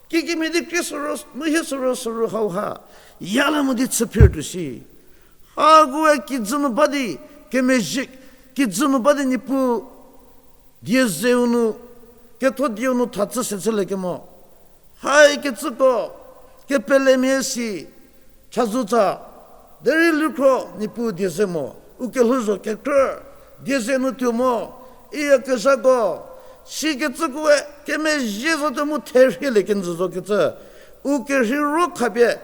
kikemhie di krie sürü, mu hie sürü sürü hauha, yale mo di chü phirtuo shi. Hakoe kijü nu ba di, kemezhie, kijü nu ba di Niepuu die zeu nu, ketho dieu nu tha chü se chülie kemo, haikecüko, kepelemia si, chazou tsa, derei lukhro Niepuu die ze mo, u kelhouzho kekrü, die ze nu tuo mo, iya kezhako, sikecükoe kemezhie zotuo mu therhielie kenjü zokecü, u kerheiro khapie,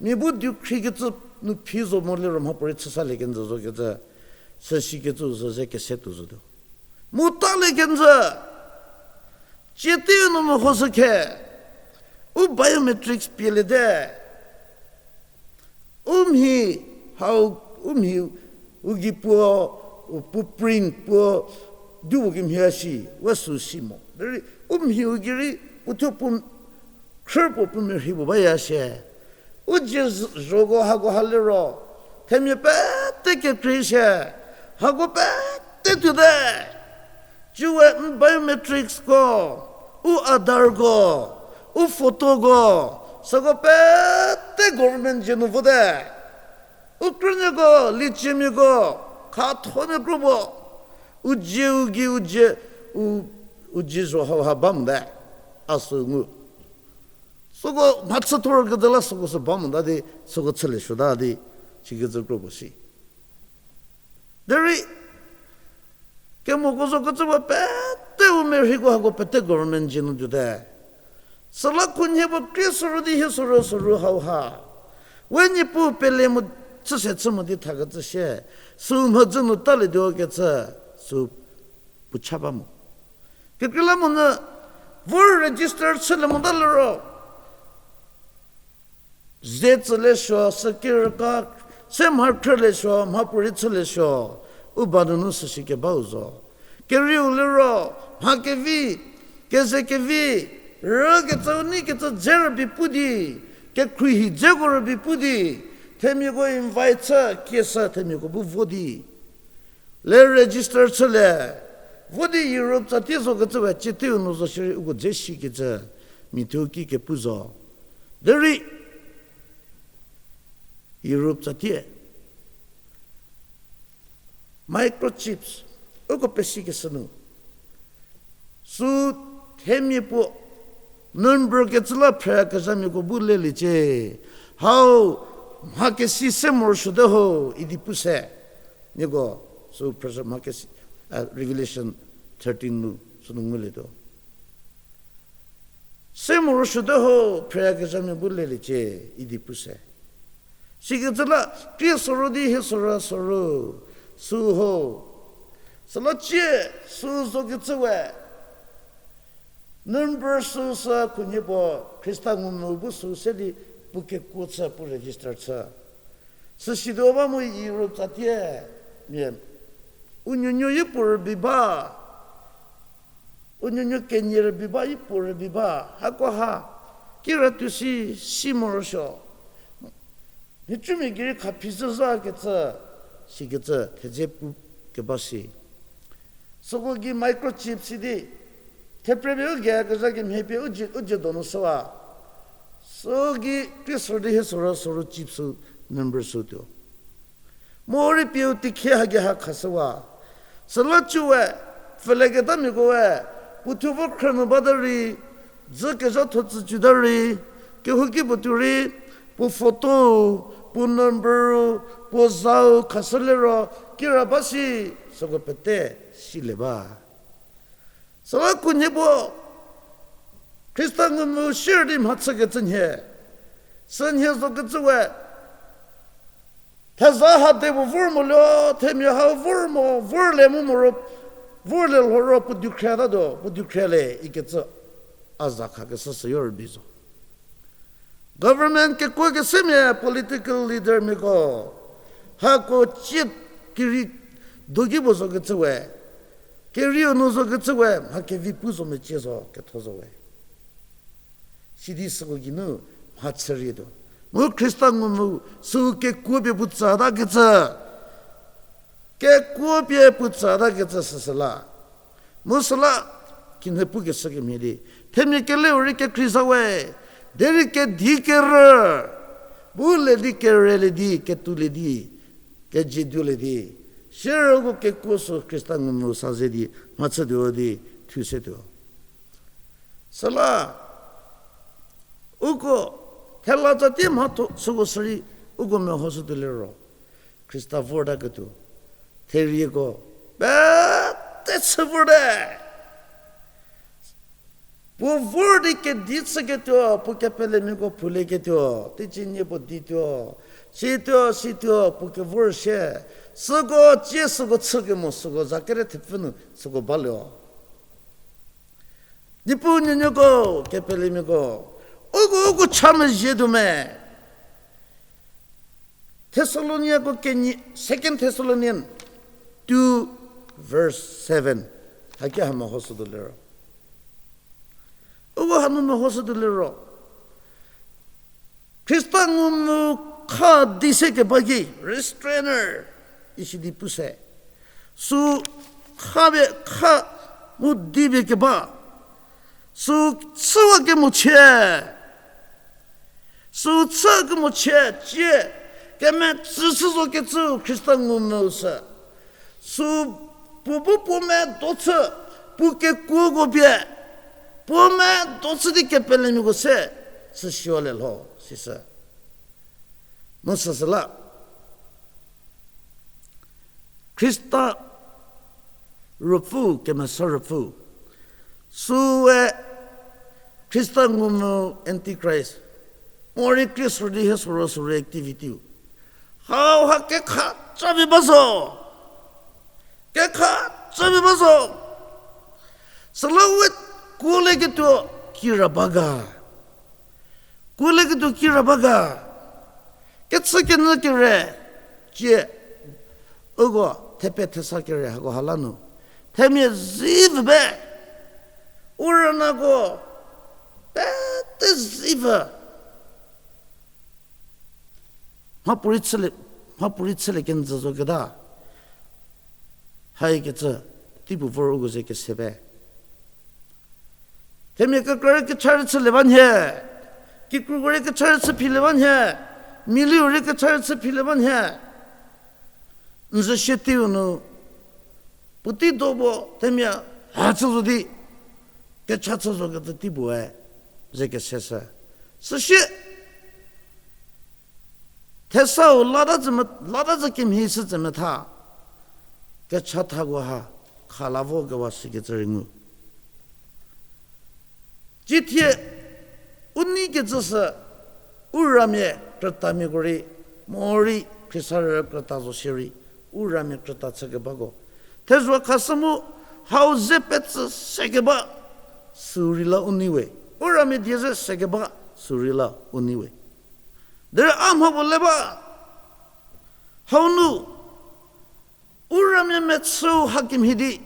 mia bu dukhri kecü nu phi zo mo liro mhapuorei chüsalie kenjü zokecü, süsikecü zo ze kese tuo zotuo. Mu talie kenjü, cie teiu nu mehoshü khe, u biometrics pieliete. U mhi, hau, u mhi, u gei puo, u puo print puo, di u gei mhie si, we sü si mo. Derei, u mhi u gei rei, puothuo puo, khrü puo puo merhi puo baya shie. U dzie z-, zhoko hako ha liro, themia pete kekrei shie, hako pete tuote. Cüwe n biometricsko, u Aadhaarko, u photoko, süko pete government dzie nu vote. U krünuoko, lieciemiako, khathomia kro puo, u dzie u gei u dzie, u, u dzie zho hauha ba mote, a sü ngu. Süko mhachüthor kecü la süko sü ba mota di, süko chülie suota di, sikecü kro puo si. Derei, kemoko zo kecü puo pete u merhiko hako pete government dzie nu tuote. Süla khunhie puo krie sürü di hie sürü sürü hauha, we Niepuu pele mo, chüse chü mo di thakecü sie, sü mhodzü nu talietuo kecü, sü puo cha ba mo. Kekreilamonyü, vor register chülie mota liro, ze tsülie suo, sükirüka, se mha khrülie suo, mhapuorei chülie suo, u ba nunu süsi kebau zo. Kerieu liro, mha kevi, keze kevi, rükecü u neikecü dze rübei pu di, kekhruohi dzeko rübei pu di, themiako invite chü, kieshü themiako bu vo di le register chülie, vo di Europe tsatie zo kecü we cie teiu nu zo shierei uko dze shikecü, mia thuo ki kepu zo. Derei Europe tsatie microchips uko pesikeshü nu, sü themia puo number kecü la phreyakezhamiako bu leliecie. Hau mha kesi se morosuote ho idi pu se. Nieko sü phrüshü mha kesi, a, Revelation thirteen nu sünu ngulietuo. Se morosuote ho phreyakezhamia bu leliecie idi pu se. Sikecü la krie soro di hie soro soro sü ho. Süla cie sü zokecü we number sü sü khunhie puo Khrista ngumvü bu sü se di puo kekuo chü puo register chü. Süsituo ba mu Europe tsatie mia u nuonuo yi puo rübei ba, u nuonuo kenie rübei ba, yi puo rübei ba, hako ha kira tuo si, si morosuo. Nhicumiagei rei khaphi zhü zhakecü, sikecü thedze pu keba si. Süko gei microchip si di, theprepie u geyakezha kemhie pie u dzie, u dzie donu shüwa. Sü gei krie soro di hie soro soro chip sü number sü tuo. Morei pie u tikhie hage ha khashüwa. Süla cü we, pfüleketamiako we, puo thuo vo khrü nu bata rei, dzü kezhatho tsü cüta rei, kehouki puo tuo rei, puo photo, puo number, puo zau khashü liro, kira ba si, süko pete silie ba. Süla khunhie puo Khrista ngumvü sier di mhachükecü nhie, sünhie zokecü we, theza ha de puo vor mo lio, themia ha vor mo, vorlie mu moro, vorlie lhoro puo dukhriatatuo, puo dukhrialie ikecü a za khakeshü süyo rübei zo. Government kekuokesemia political leadermiako hako cie kerei doki puo zokecü we, kerieu nu zokecü we mha kevi pu zo mecie zo ketho zo we. Sidi süko geinu mhachürietuo. Mu Khrista ngumvü sü kekuo pie puo tsütakecü, kekuo pie puo tsütakecü süsüla. Mu süla, kinhie pukeshü kemhie di, themia keleu rei kekhrie za we, derei kedi kerü, bu le di kerelie di, ketuolie di, kejieduolie di, sierüko kekuo sü Khrista ngumvü sa ze di mhachütuo di thusetuo. Süla, uko thela tsatie mhatho süko sürei uko mehoshütuo liro, Khrista vortaketuo, therieko pete chü vorte. Puo vor di kedi chüketuo, puo kepelemiako phulieketuo, teicie nie puo dituo, situo, situo, puo kevor sie, süko cie süko chükemo süko za kere thepfü nu süko baluo. Niepuu nuonuoko, kepelemiako, uko uko cha mezhie tuo me. Thessaloniako kenie, Second Thessalonian two verse seven. Haki ha mehoshütuo liro, uko hanu mehoshütuo liro, Khrista ngumvü kha di se keba ki, restrainer, isi di pu se. Sü kha pie kha mu di pie keba. Sü chüwa kemochie. Sü chü kemochie cie. Kemetsü chü zo kecü Khrista ngumvü sü. Sü puo bu puo medo chü, puo kekuoko pie, puo medo chü di kepelemiako se, süsiwale lho, sisü. Mu süsüla, Khrista Ruopfü, Kemesa Ruopfü, süe Khrista ngumvü Antichrist, morei krie soro di hie soro soro activity-u. Hauha kekhacha pie ba zo. Kekhacha pie ba zo. Süla we kuolieketuo kira ba ga. Kuolieketuo kira ba ga. Kechükenyü kere, cie, uko thepe thesa kere hako ha la nu, themia zivü be, u rünako pete zivü. Mhapuorei chülie, mhapuorei chülie kenjü zo keta. Haikecü, teipu vor uko ze kese be. Themia kekra rei kecha rei chülie ba nhie. Kikruko rei kecha rei chü philie ba nhie, miliu rei kecha rei chü philie ba nhie. N zü sie teiu nu, puotei do puo themia ha chü zo di, kecha chü zo kecü tei puoe, ze kese shü. Süsie, thesau lata zü me-, lata zü kemhie shü tse metha, kecha thako ha, khala vo kewa sikecü rei ngu. Cithie, u neikecü sü, u ramia krütamiako rei, morei Khrista rei krüta zo shierei, u ramia krüta chükebako. Thezho khashü mu, hau ze petsü sekeba, sü rei la u nei we. U ramia die ze sekeba, sü rei la u nei we. Derei a mha puo le ba, hau nu, u ramia mechüu hakemhie di,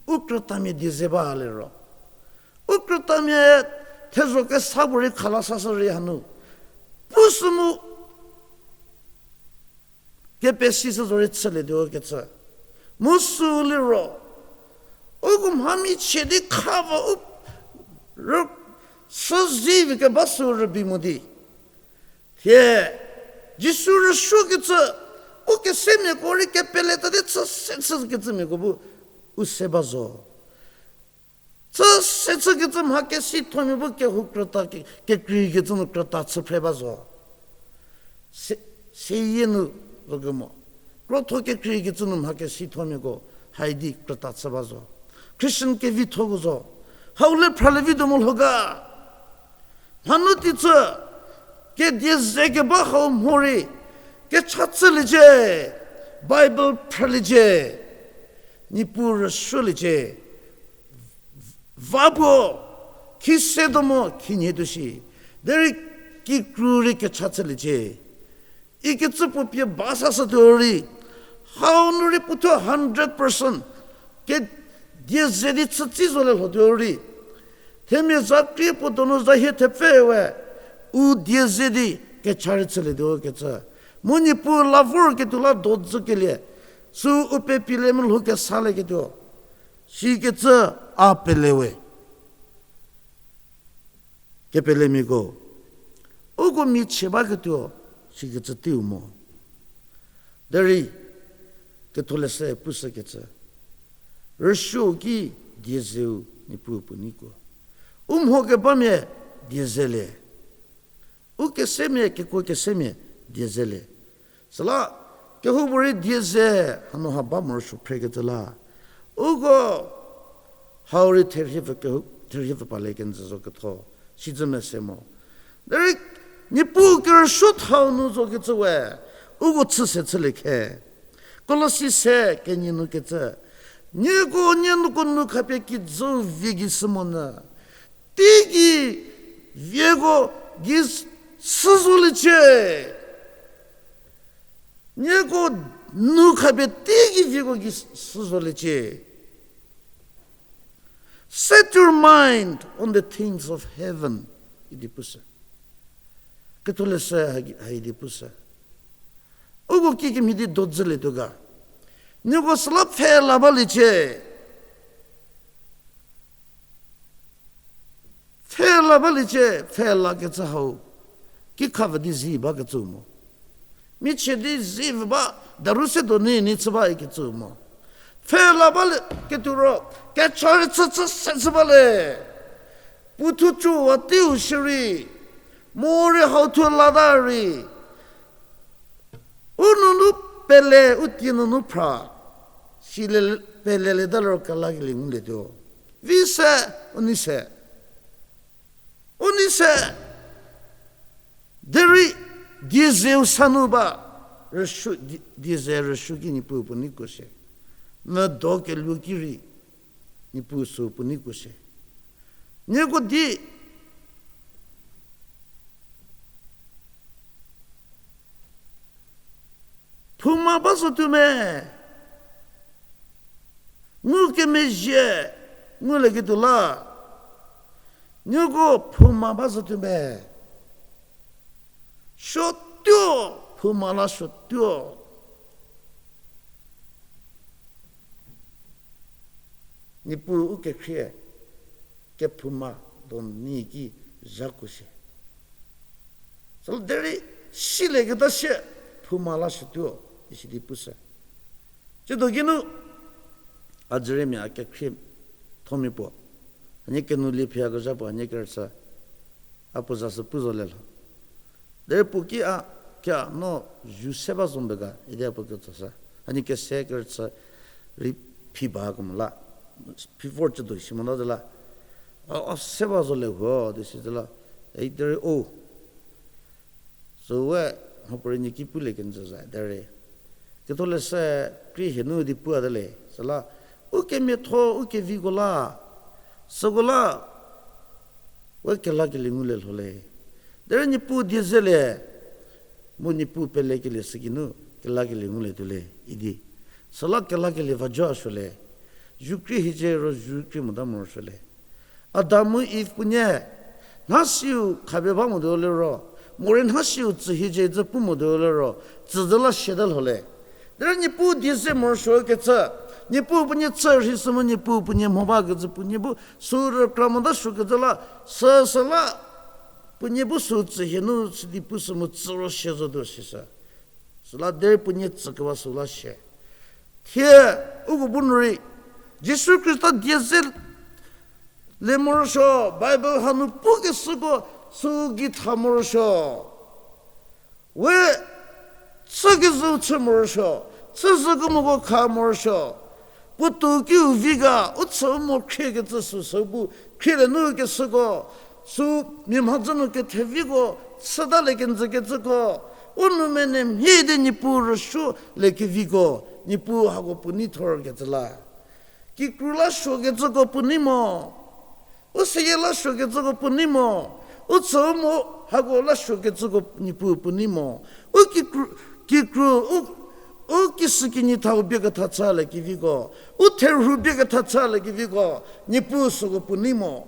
u krütamia die ze ba liro, u krütamia thezho kesa puo rei khala sashü rei hanu, pushü mu, kepesi sü zo rei chülietuo kecü. Mu sü liro, uko mha michie di khava u rü-, süzi vi keba sü rübei mo di. Thie, Jisu rüsuokecü, u kesemiako rei kepele ta di chü se chükecümiako bu, u se ba zo. Chü se chükecü mha kesithomia bu kehou krüta ke-, kekreikecü nu krüta chü phre ba zo. Se-, seyie nu zo kemo. Krotho kekreikecü nu mha kesithomiako, haidi krüta chü ba zo. Christian kevithoko zo. Hau le phralie vituo mo lho ga. Mhanu teicü, kedie ze keba hau mhorei, kecha chüliecie, Bible phrüliecie, Niepuu rüsuoliecie, va puo, khise tuo mo, khinhie tuo shi, derei kikru rei kecha chüliecie. Ikecü puo pie ba sashütuo rei, hau nu rei puothuo hundred percent, kedie ze di chütsi zo le lhotuo rei. Themia za krie puo donu za hie thepfhe we, u die ze di kecha rei chülietuo kecü. Mu Niepuu la vorketuo la dozükelie, sü u pepile mu lhou kesalieketuo. Sikecü a pele we. Kepelemiako, uko michie baketuo, sikecü teiu mo. Derei, ketholeshü pushükecü, rüsuo ki die zeu Niepuu puo neikuo. U mho kebamia die zelie. U kesemia, kekuo kesemia die zelie. Süla, kehoupuorei die ze hanu ha ba morosuo phrekecü la. Uko hau rei therhie pfü kehou, therhie pfü palie kenjü zo ketho, sizü mese mo. Derei Niepuu kerüsuo thau nu zokecü we, uko chüse chülie khe. Kolosi se kenie nu kecü, nieko nie nuko nu khapie kijü vie gei shü monyü, teigei vieko gei s-, shü zoliecie. Nieko nu khapie teigei vieko gei s-, shü zoliecie. Set your mind on the things of heaven, idi pushü. Ketholeshü ha, ha idi pushü. Uko kikemhie di dozülietuo ga. Nieko süla pfhela baliecie. Pfhela baliecie, pfhela kecü hau. Ki khapfü di zi bakecü mo. Michie di zi pfü ba, daru se do ni, ni chü ba ikecü mo. Pfhela balie ketuo ro, kecha rei chü chü se chü balie. Puothuo cüwa teiu shierei, morei hau thuo lata rei. U nunu pele, u tie nunu phra, sile pelelieta liro kelakelie ngulietuo. Vi se, u nei se. U nei se. Derei, die zeu sa nu ba, rüsuo, die, die ze rüsuo ki Niepuu puo neikuo shie. Medo keluo ki rei, Niepuu sü puo neikuo shie. Nieko di phouma ba zotuo me, ngukemezhie, ngulieketuo la, nieko phouma ba zotuo me, suotuo, phouma la suotuo. Niepuu u kekhrie, kephouma do ni ki zhakuo shie. Süla derei silieketa sie phouma la shütuo, isi di pushü. Tsiedo kinu, a dzüremia a kekhrie thomia puo, hanie kenu lie phiyakezha puo, hanie kerüchü, a puo za sü pu zo le lho. Derei puo ki a, kia no ju se ba zo mbe ga idi a puo ketsoshü. Hanie kese kerüchü rei phi ba kemo la, phi vor chüdo shi mota zü la, a, a se ba zo le huo di si zü la, ei derei o süu we mhapuorei nie ki pulie kenjü za derei, ketholeshü krie hie nu di puo a de le, süla, u kemiatho u keviko la, süko la, we kelakelie ngulie lho le. Derei Niepuu die zelie, mu Niepuu pelekelie sü geinu kelakelie ngulie tuo le idi. Süla kelakelie va jo a suo le. Ju krie hiecie ro ju krie mota morosuo le. Adam mu Iv puonie, nhasiu khapie ba motuo liro, morei nhasiu tsü hiecie zü pu motuo liro, tsü zü la siata lho le. Derei Niepuu die ze morosuo kecü, Niepuu puonie chü rhi sü mu Niepuu puonie mho bakecü puonie bu sü rükra mota suo kecü la, süsü la, puonie bu sü tsü hie nu sidi pushü mu tsü ro sia zotuo sisü. Süla derei puonie tsü keba sü la sie. Thie, uko bu nu rei, Jisu Khrista die ze le morosuo, Bible hanu pukeshüko sü gei tha morosuo. We chükezhüu chü morosuo, chüzhü kemoko kha morosuo. Puotou kiu vi ga, u chü u mo khriekecü süsü bu khrielie nu keshüko, sü mia mhodzü nu ketheviko, chütalie kenjü kecüko, u nou mene mhie di Niepuu rüsuolie keviko, Niepuu hako puo nei thor kecü la. Kikru la suokecüko puo nei mo. U seyie la suokecüko puo nei mo. U chü u mo hako la suokecüko Niepuu puo nei mo. U kikru, kikru, u, u kishükinyi thau bie ketha chülie keviko, u therhu bie ketha chülie keviko, Niepuu süko puo nei mo.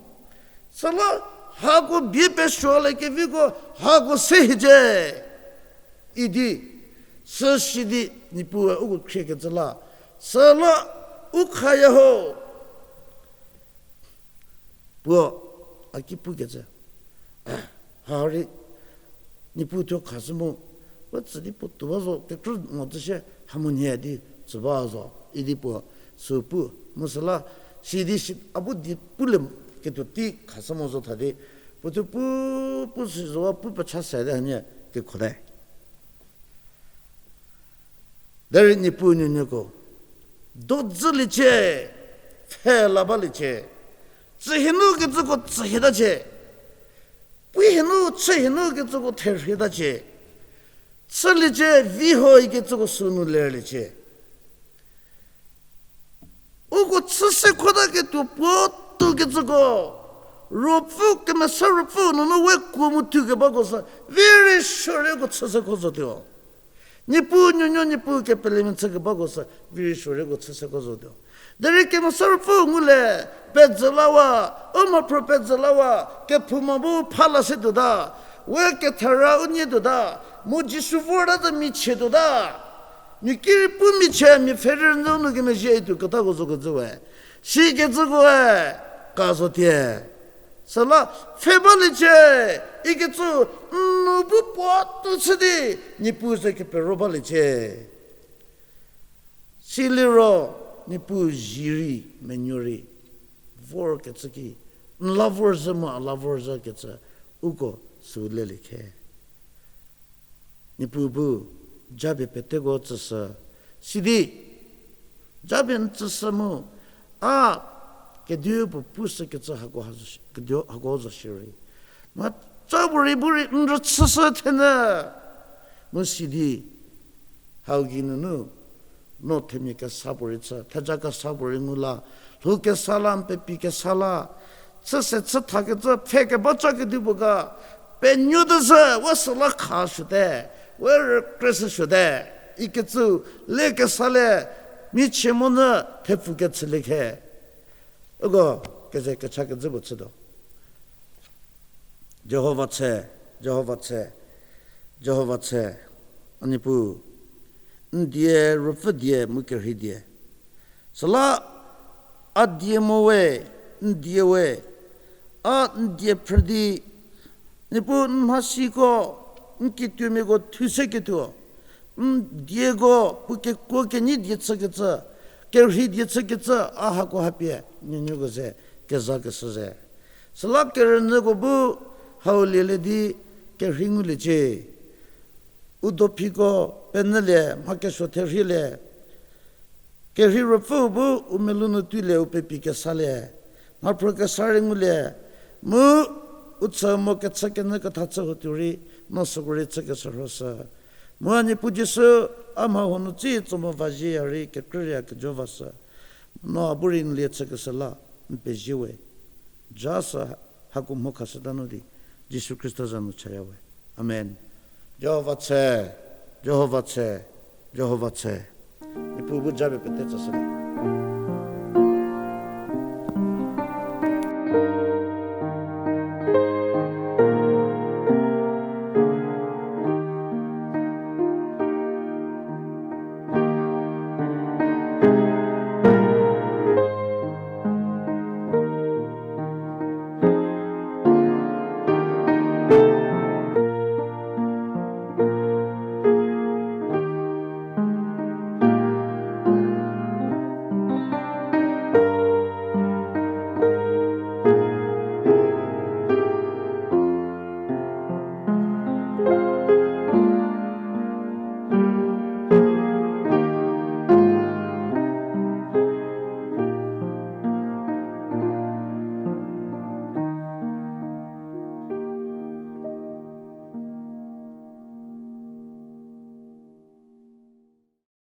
Süla hako bie pesuolie keviko, hako se hiecie idi, süsidi Niepuue uko khriekecü la, süla u khaya ho. Puo, a ki pukecü, ha rei Niepuu thuo khashü mu, we tsü di puo tuo ba zo, kekrü mo tsü shie, ha mu nhie di tsü ba zo idi puo sü pu, mu süla, sidi si, a bu di pulie ketuo tei khashü mo zo tha di, puo thuo pu, pu si zowa pu pecha se di hanie kekhote. Derei Niepuu nuonuoko dodzüliecie, pfhe la baliecie, tsü hie nu kecüko tsü hietacie, puo hie nu, chü hie nu kecüko therhitacie, chüliecie, vi ho ikecüko sünu lerliecie. Uko chü se khota ketuo puo tuo kecüko, Ruopfü, Kemesa Ruopfü nunu we kuo mu tuo kebako sü, vi rei suo rei uko chü se kho zotuo. Niepuu nuonuo, Niepuu kepelemia chü kebako sü, vi rei suo rei uko chü se kho zotuo. Derei Kemesa Ruopfü ngulie, pezhü lawa, u mhaphruo pezhü lawa, kephouma bu pha la se tuota, we kethara u nie tuota, mu Jisu vorta zü michie tuota. Mia ki rei pu michie, mia pfhe rei rünyü nu kemezhie ituo ketako zo kecü we. Sikecükoe, ka zo tie. Süla, pfhe baliecie, ikecü, n nu bu puo tuo chü di, Niepuu ze kepero baliecie. Siliro, Niepuu zie rei, menuo rei, vorkecü ki, n la vorzhü mu a la vorzhü kecü, uko sü lelie khe. Niepuu bu, japie peteko tsüshü, sidi, japie n tsüshü mu, a, kedipuo pushükecü hako zo shi-, kediu hako zo shierei. Mhaca puorei bu rei n rüchüshü thenyü. Mu sidi, hau geinunu, no themia kesa puorei chü, theja kesa puorei ngu la, lhou kesa la, n pepi kesa la, chü se chü thakecü pfhe keba ca kedipuo ga, penuo tezhü, we süla kha suote, we rükre se suote, ikecü, le kesa le, michie monyü thepfu kechülie khe. Uko, keze kecha kezhü puo chütuo. Jihova tse, Jihova tse, Jihova tse, a Niepuu, n die, ruopfü die, mu kerhei die. Süla, a die mo we, n die we, a n die phrü di, Niepuu n mhasiko, n kituomiako thu se ketuo, n dieko puo kekuo kenyi die chükecü, kerhei die chükecü, a hako hapie nuonuoko ze kezakeshü ze. Süla kerünyüko bu hau lielie di kerhei nguliecie. U dophiko penyülie, mha kesuo therhielie. Kerhei ruopfüu bu u melou nu tuilie, u pepi kesalie. Mha phrü kesa rei ngulie. Mu u chü mo kechü kenyü ketha chü hotuo rei, no süko rei chükeshürhoshü. Mu a Niepuu Jisu, a mha huo nu tsi tso mo va zhieya rei kekrüria kejo vashü. No a bu rei n lie chükeshü la n pezie we. Ja sü hako mho khashüta nu di, Jisu Khrista za nu chaya we. Amen. Jihova tse, Jihova tse, Jihova tse. Niepuu bu japie pete tsüshü.